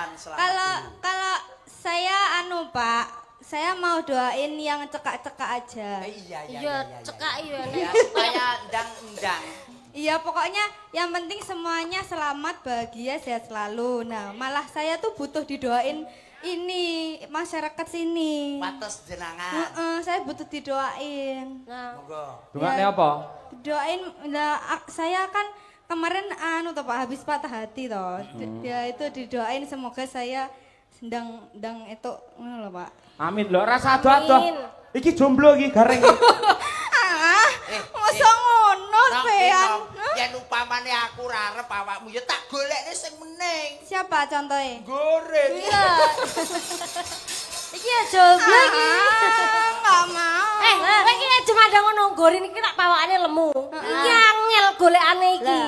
Kalau saya anu, Pak, saya mau doain yang cekak-cekak aja. Iya, cekak iya. Ya, supaya ndang-ndang. Iya, pokoknya yang penting semuanya selamat, bahagia, sehat selalu. Nah, malah saya tuh butuh didoain ini masyarakat sini. Wates jenangan. Saya butuh didoain. Nah. Monggo. Dongane apa? Doain, nah, saya kan kemarin anu toh Pak, habis patah hati toh. Ya itu didoain semoga saya ndang itu ngono lho Pak. Amin lho, rasa ado-ado. Iki jomblo iki gareng. Ah, mosok ngono Sampean. Yen upamane aku ora arep awakmu ya tak golekne sing mening. Siapa contohe? Goreng. Iya. Iki ya jomblo iki. Enggak mau. Eh, kowe iki aja mandang ngono, Gorin iki tak pawakane lemu. Iki angel golekane iki.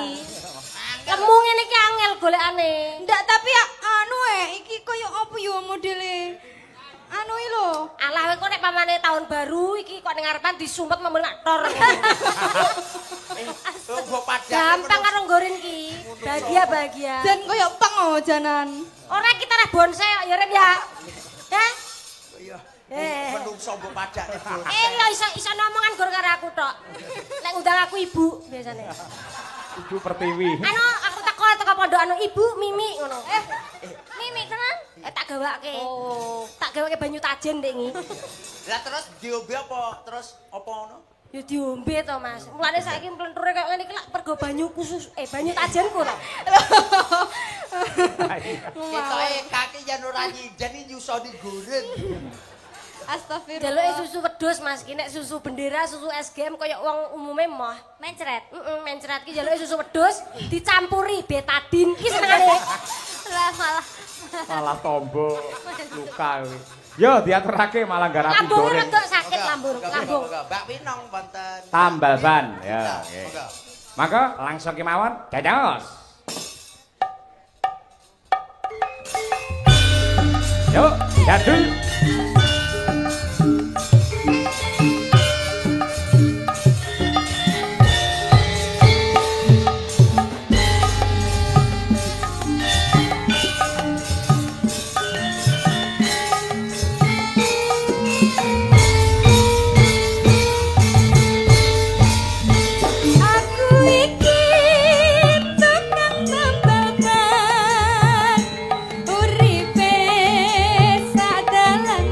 Lemu ngene iki angel golekane. Ndak, tapi ya anu iki koyo apa yo modele? Anu iki lho. Alah kowe kok nek pamane tahun baru iki kok ning ngarepan disumpet memel nak tor. Mbok padake. Gampang karo Gorin ki. Bahagia-bahagia. Jan koyo pang oh janan. Ora kita ra bonsai kok ya Ren ya. Hah? Iya. Menungso mbok padake bonsai. Eh ya iso ngomongan gor karo aku tok. Lek ngundang aku ibu biasane. Ibu Pertiwi. Anu aku teko pondok anu Ibu Mimi ngono. Mimi tenan? Tak gawake. Oh, tak gawake banyu tajen ndek iki. Lah terus diombe apa? Terus apa ngono? Ya diombe to, Mas. Mulane saiki mlenture kaya ngene iki lak pergo banyu khusus banyu tajenku to. Ketoke kaki yen ora nyinden iki nyusoni goreng. Astagfirullah. Jaluke susu wedhus Mas, ki nek susu bendera, susu SGM kaya wong umume moh mencret. Heeh, mencret ki jaluke susu wedhus dicampuri betadin ki senengane. Lah malah tombo luka kuwi. Yo diaturake malah garapi lambunge goreng. Lambunge sakit lambung, lambung. Mbak Winong wonten. Tambal ban ya. Nggih. Maka langsung kemawon dados. Yo, jadul. Aku iki tukang tambal ban, uripe sak dalan.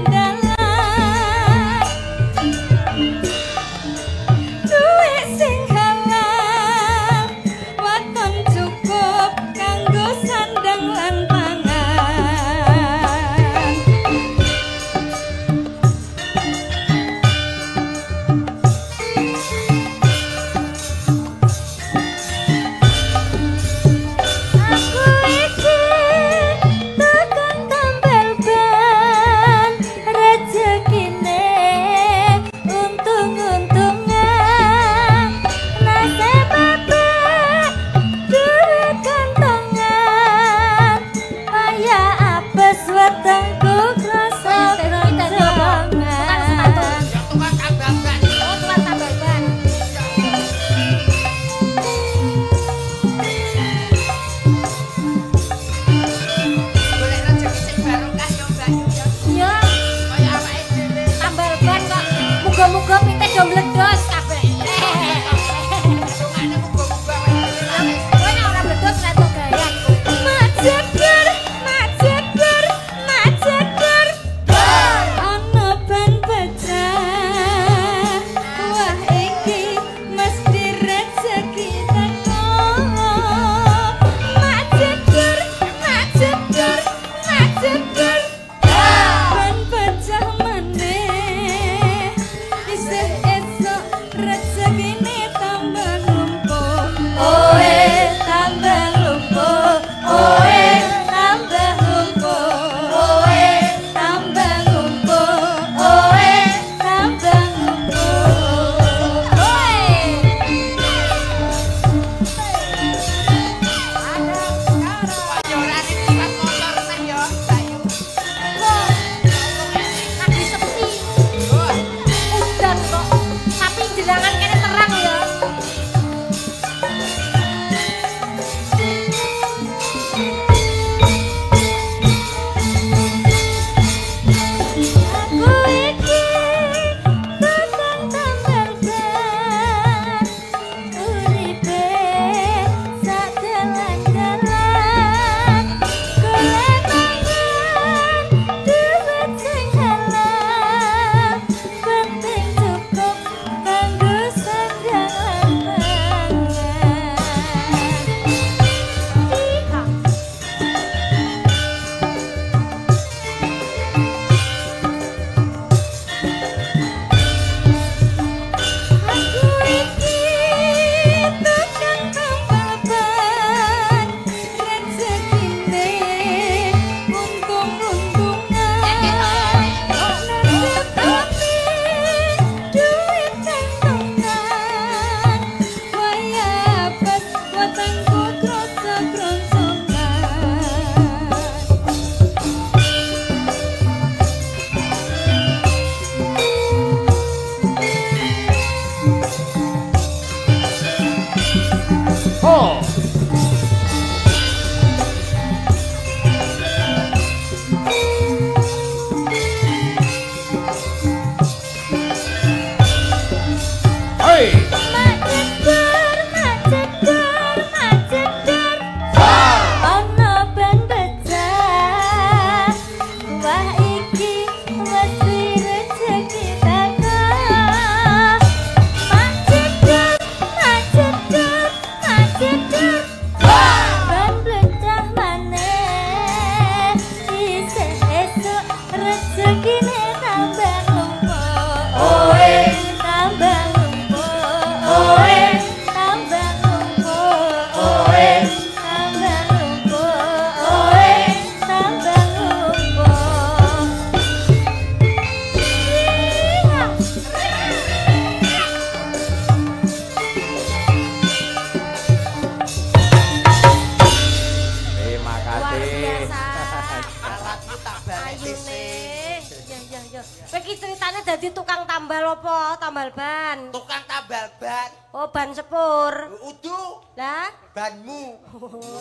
Tambal apa? Tambal ban. Tukang tambal ban. Oh, ban sepur. Udu. Lah, banmu.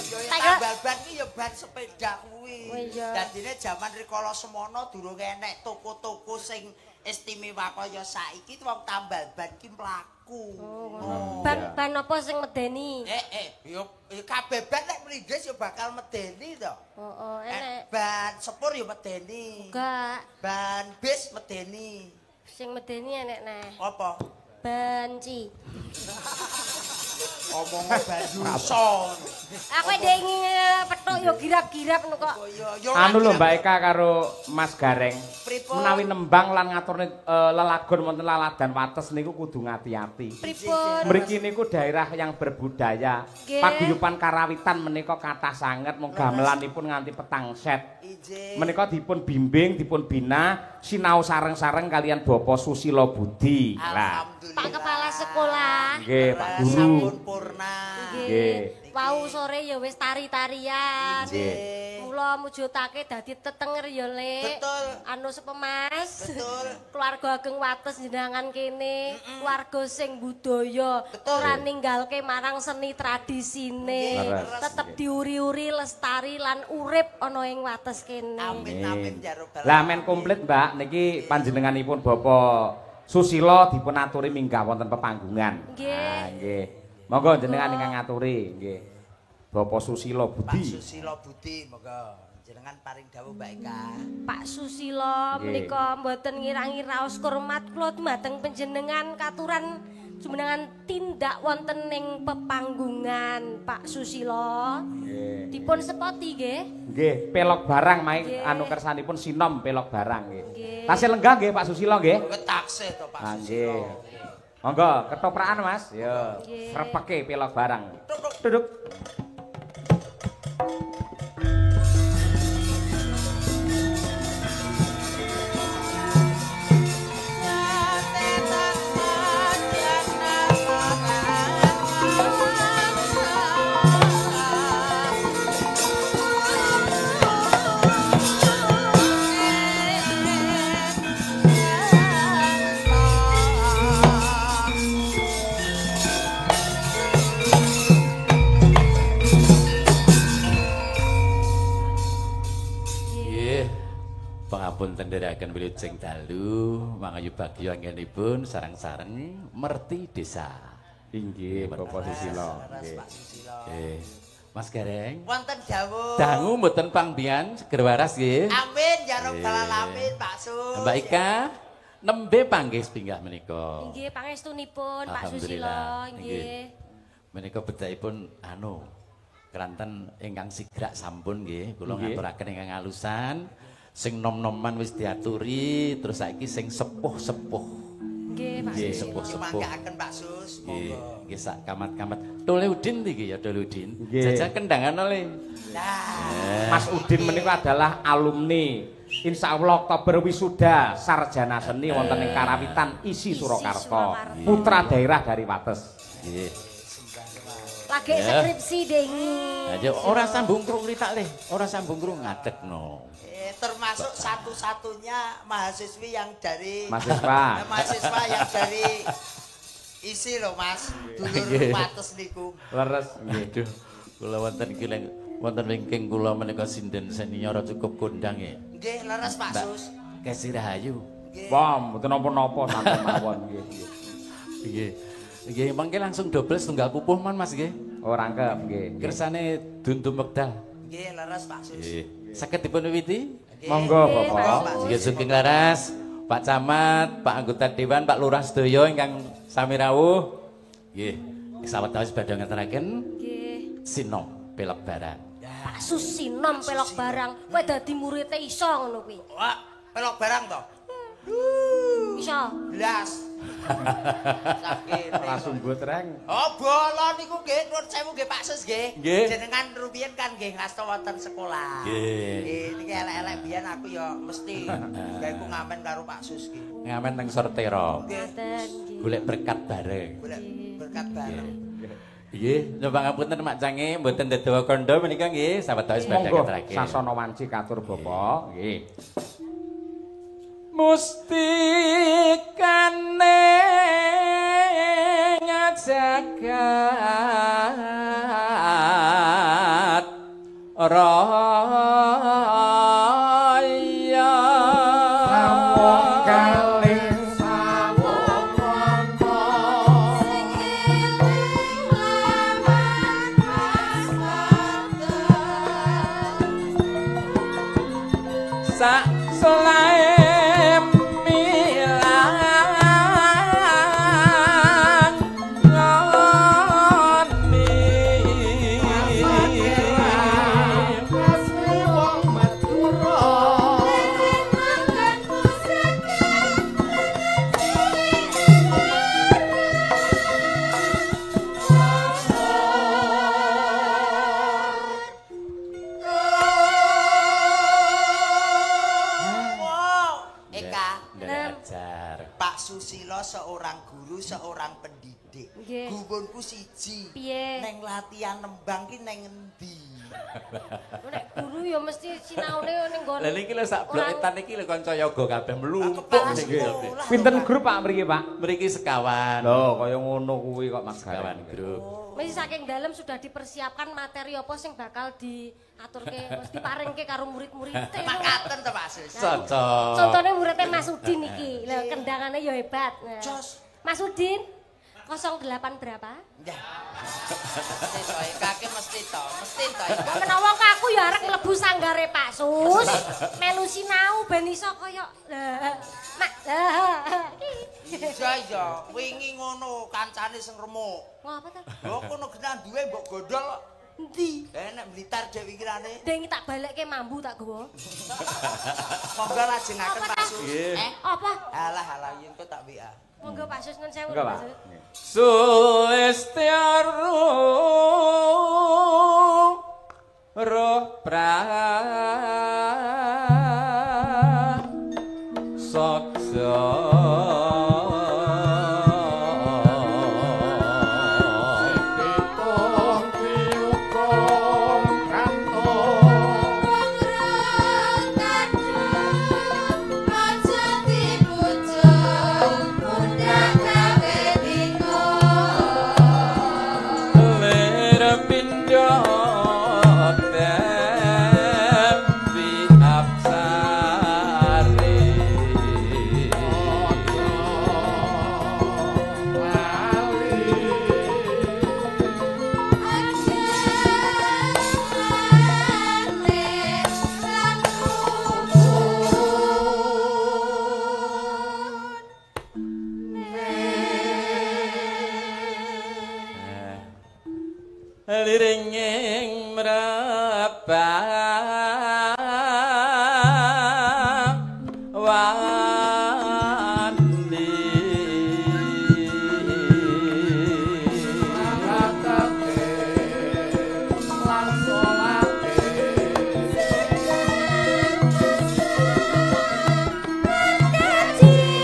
Ya tambal ban ki ya ban sepeda kuwi. Dadine jaman rikala semono durung enek toko-toko sing istimewa kaya saiki wong tambal ban ki mlaku. Oh, ban ban apa sing medeni? Yo kabeh ban nek mlinggis yo bakal medeni to. Heeh, enek. Ban sepur yo medeni. Enggak. Ban bis medeni. Sing medeni enek neh. Apa? Banci. Omong banjuso. Aku ndek petuk yo girap-girap ngono kok. Anu lho Mbak Eka karo Mas Gareng. Menawi nembang lan ngaturne lelagon wonten laladan Wates niku kudu ngati-ati. Pripun? Mriki niku daerah yang berbudaya. Paguyuban karawitan menika kathah sanget mung gamelanipun nganti petang set. Menika dipun bimbing, dipun bina sinau sareng-sareng kalian Bapak Susilo Budi. Lah, Pak Kepala Sekolah. Nggih, Pak Guru. Sampun purna. Nggih. Wau sore ya wis tari-tarian. Nggih. Mula mujudake dadi tetenger ya, Lek. Betul. Anu sepemas. Betul. Keluarga ageng Wates jenengan kene, keluarga sing budaya, ora ninggalke marang seni tradisine. Tetep diuri-uri lestari lan urip ana ing Wates kene. Amin amin ya robbal. Lah men komplit, Mbak, niki panjenenganipun Bapak Susilo dipun aturi minggah wonten pepanggungan. Nggih. Nggih. Monggo jenengan ingkang ngaturi, nggih. Bapak Susilo Budi. Pak Susilo Budi, monggo jenengan paring dawuh Mbak Eka. Pak Susilo menika mboten ngirangi raos kurmat kula dumateng panjenengan katuran jumenengan tindak wonten ing pepanggungan Pak Susilo. Nggih. Dipun sepoti nggih. Nggih, pelok barang mae anu kersanipun sinom pelok barang nggih. Tasih lenggah nggih Pak Susilo nggih. Taksih to Pak Susilo. Monggo ketoprakan Mas. Yo, srepeke pelok barang. Duduk. Pangapunten ndherekaken wilujeng dalu mangayu bagya anggenipun sareng-sareng merti desa. Inggih Bapak Susilo. Nggih. Mas Gareng. Wonten dawuh. Dangu mboten pangbian seger waras nggih. Amin ya rabbal alamin Pak Sus. Mbak Ika nembe panggih sepinggah menika. Nggih pangestunipun Pak Susilo nggih. Menika bedakipun anu keranten ingkang sigrak sampun nggih kula ngaturaken ingkang alusan. Sing nom-noman wis diaturi, terus saiki sing sepuh-sepuh. Nggih, Pak. Nggih, sepuh-sepuh. Manggaken Pak Sus, monggo. Nggih, sak kamat-kamat. Tole Udin iki ya, Tole Udin. Jajal kendangan oleh. Nah, Mas Udin menika adalah alumni Insya Allah Oktober wisuda sarjana seni wonten ing Karawitan ISI Surakarta. Putra daerah dari Wates. Nggih. Lagi skripsi dengi. Aja ora sambung krung ritak le, ora sambung krung ngadegno. Termasuk satu-satunya mahasiswi yang dari mahasiswa. Mahasiswa yang dari ISI lho Mas, dulur Wates niku. Leres nggih. Aduh, kula wonten iki wonten wingking kula menika sinden senior cukup kondang nggih. Nggih, leres Pak Sus. Kesi Rahayu. Wah, mboten napa-napa santen mawon nggih. Nggih. Nggih, mangke langsung dobel setunggal pupuh man Mas nggih. Oh, rangkep nggih. Kersane dundum wekdal. Nggih, leres Pak Sus. Nggih. Saged dipun wiwiti? Monggo Bapak. Nggih sugeng laras, Pak Camat, Pak anggota dewan, Pak Lurah sedaya ingkang sami rawuh. Nggih, sawetawis badhe ngaturaken nggih. Sinom pelok barang. Pak Sus sinom pelok barang, kowe dadi murite iso ngono kuwi. Wah, pelok barang to? Iso. Blas. Sakit. Langsung reng. Oh, bolo niku nggih nuwun sewu nggih Pak Sus nggih. Jenengan rumiyin kan nggih ngasta wonten sekolah. Nggih. Niki elek-elek biyen aku ya mesti gawe ku ngamen karo Pak Sus nggih. Ngamen teng Sortero. Nggih. Golek berkat bareng. Golek berkat bareng. Nggih, nyuwun ngapunten Mak Cange mboten dedawa kandha menika nggih sawetawis badhe ngaturaken. Sasana wanci katur Bapak nggih. Mustikane jagat raya sawung kalih sawung wana sing eling lawan paspada sak solahe Pak Susilo seorang guru, seorang pendidik. Gumunku siji. Piye? Neng latihan nembang ki neng endi? Nek guru ya mesti sinaune ning nggon. Lah niki lho sak blok etan iki lho kanca yoga kabeh mlumpuk niki. Pinten grup Pak mriki, Pak? Mriki sekawan. Lho, kaya ngono kuwi kok Mas Sekawan grup. Mesti saking dalem sudah dipersiapkan materi apa sing bakal diaturke, mesti diparingke karo murid-murid. Makaten to Pak Sus. Cocok. Contone muridnya Mas Udin iki. Lho kendangane ya hebat. Jos. Mas Udin 08 berapa? Ya. Mesti to, kaki mesti to, mesti to. Menawa aku ya arek mlebu sanggare Pak Sus, melu sinau ben iso kaya mak. Iya iya, wingi ngono kancane sing remuk. Ngapa ta? Lho kono genah duwe mbok gondol kok. Endi? Nek Blitar dhek pikirane. Deng tak balekke mambu tak gowo. Monggo lajengaken Pak Sus. Apa? Alah alah yen kok tak WA. Monggo Pak Sus nun sewu. Pak Sus. Sulistya roh pra sojo liringing mrepang wani ratate lan salate Aja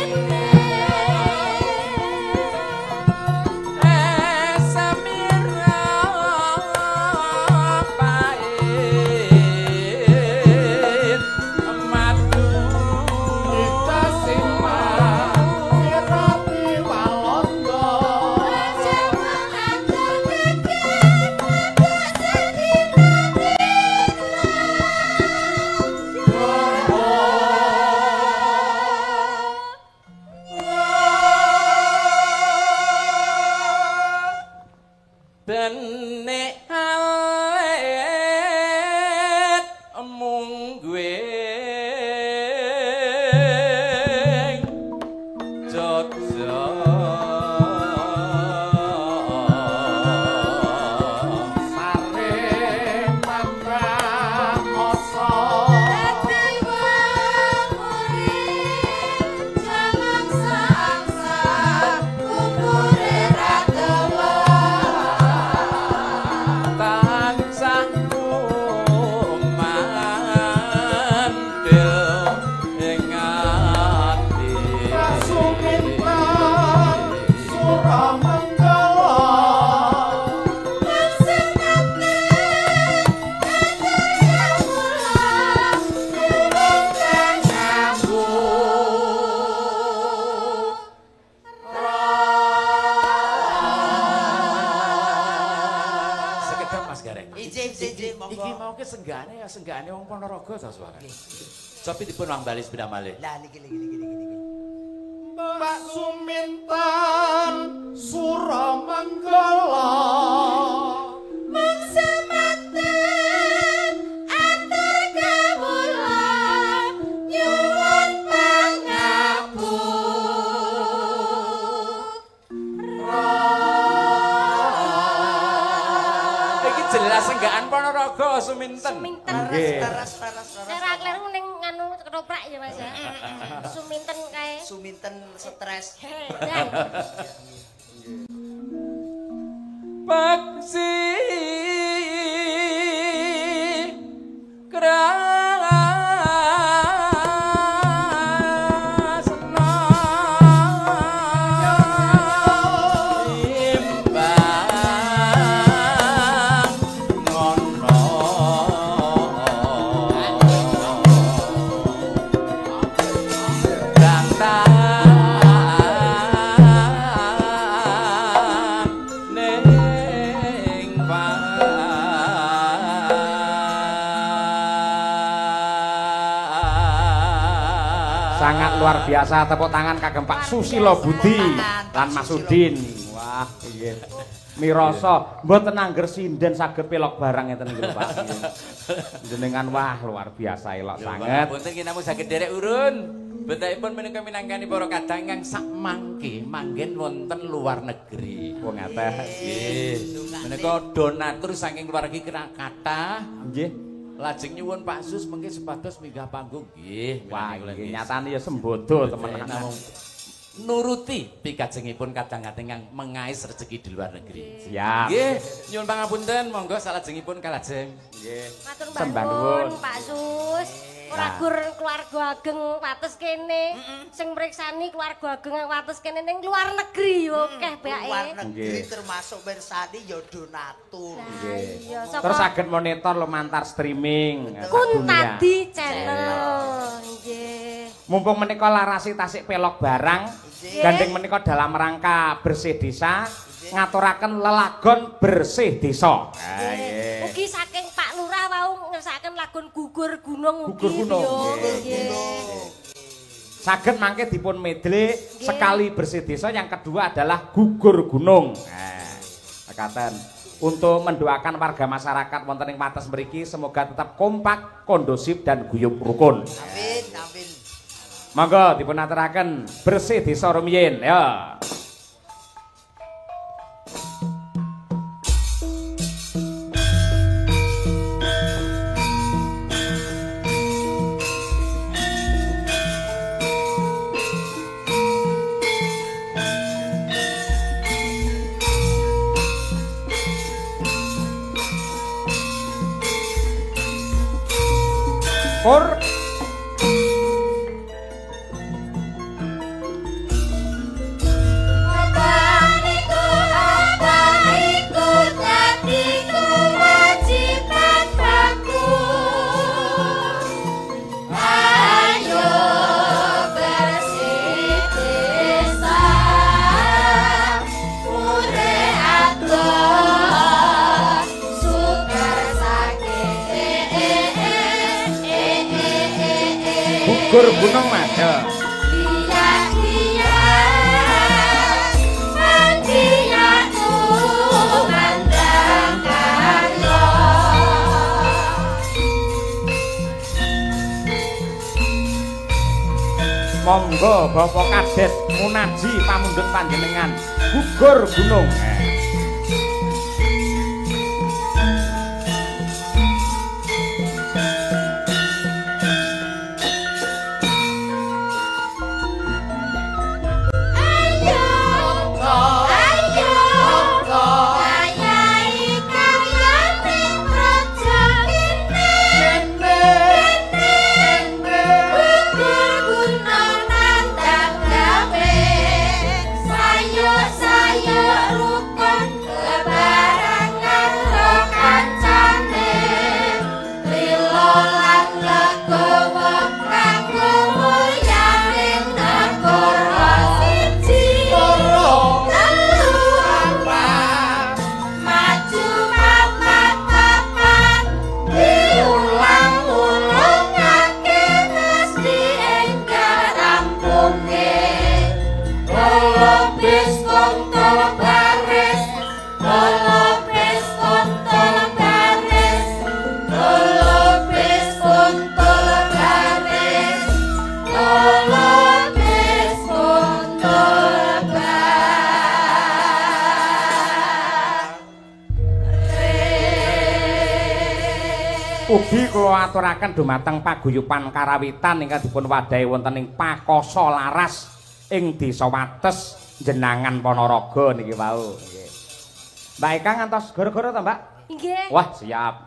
Iki mau ki senggane ya senggane wong Ponorogo ta suarane. Cobi dipun wang bali sepindah malih. Lah niki niki niki niki. Mbak Suminten Suramenggala mung semanten atur kawula nyuwun pangapura. Iki jelas senggaan Ponorogo Suminten. Suminten. Nggih. Teres teres teres. Ora kleru ning nganu ketoprak ya Mas ya. Suminten kae. Suminten stres. Paksi krasna imbang ngono dang ning Sangat luar biasa, tepuk tangan kagem Pak Susilo Budi lan Mas Udin. Wah, nggih. Mirasa mboten angger sinden saged pelok barang ngeten iki lho Pak. Jenengan wah luar biasa elok sanget. Punten ki namung saged derek urun. Bentukipun menika minangkani para kadang ingkang sak mangke manggen wonten luar negeri. Wong ngaten. Nggih. Menika donatur saking keluarga kathah. Nggih. Lajeng nyuwun Pak Sus mengke supados minggah panggung. Nggih. Wah, nggih nyatane ya sembodo temenan. Namung nuruti pikajengipun kadang-kadang ingkang mengais rezeki di luar negeri. Siap. Nggih, nyuwun pangapunten, monggo salajengipun kalajeng. Nggih. Matur Sembah nuwun nuwun. Pak Sus. Ora gur keluarga ageng wates kene, sing mriksani keluarga ageng wates kene ning luar negeri yo akeh Luar bae. negeri termasuk mirsani ya donatur. Lah iya Terus saka saged monitor lumantar streaming sak dunia. Kuntadi channel. Nggih. Mumpung menika larasi tasik pelok barang, gandeng menika dalam rangka bersih desa, ngaturaken lelagon bersih desa. Nggih. Ugi saking Pak Lurah wau ngersakaken lagon gugur gunung ugi. Gugur gunung. Nggih. Saged mangke dipun medle sekali bersih desa, yang kedua adalah gugur gunung. Mekaten. Untuk mendoakan warga masyarakat wonten ing wates mriki semoga tetap kompak, kondusif dan guyub rukun. Amin amin. Monggo dipun aturaken bersih desa rumiyin ya. Kur Apa iku dadi kewajiban baku. Ayo bersih desa, mure adoh, suker saking gugur gunung Mas. Ya. Monggo Bapak Kades munaji pamundhut panjenengan gugur gunung. Sayo sayo rupa. Ugi kula aturaken dumateng paguyuban karawitan ingkang dipun wadahi wonten ing Pakoso Laras ing Desa Wates Jenangan Ponorogo niki wau. Nggih. Mbak Eka ngantos goro-goro ta, Mbak? Nggih. Wah, siap.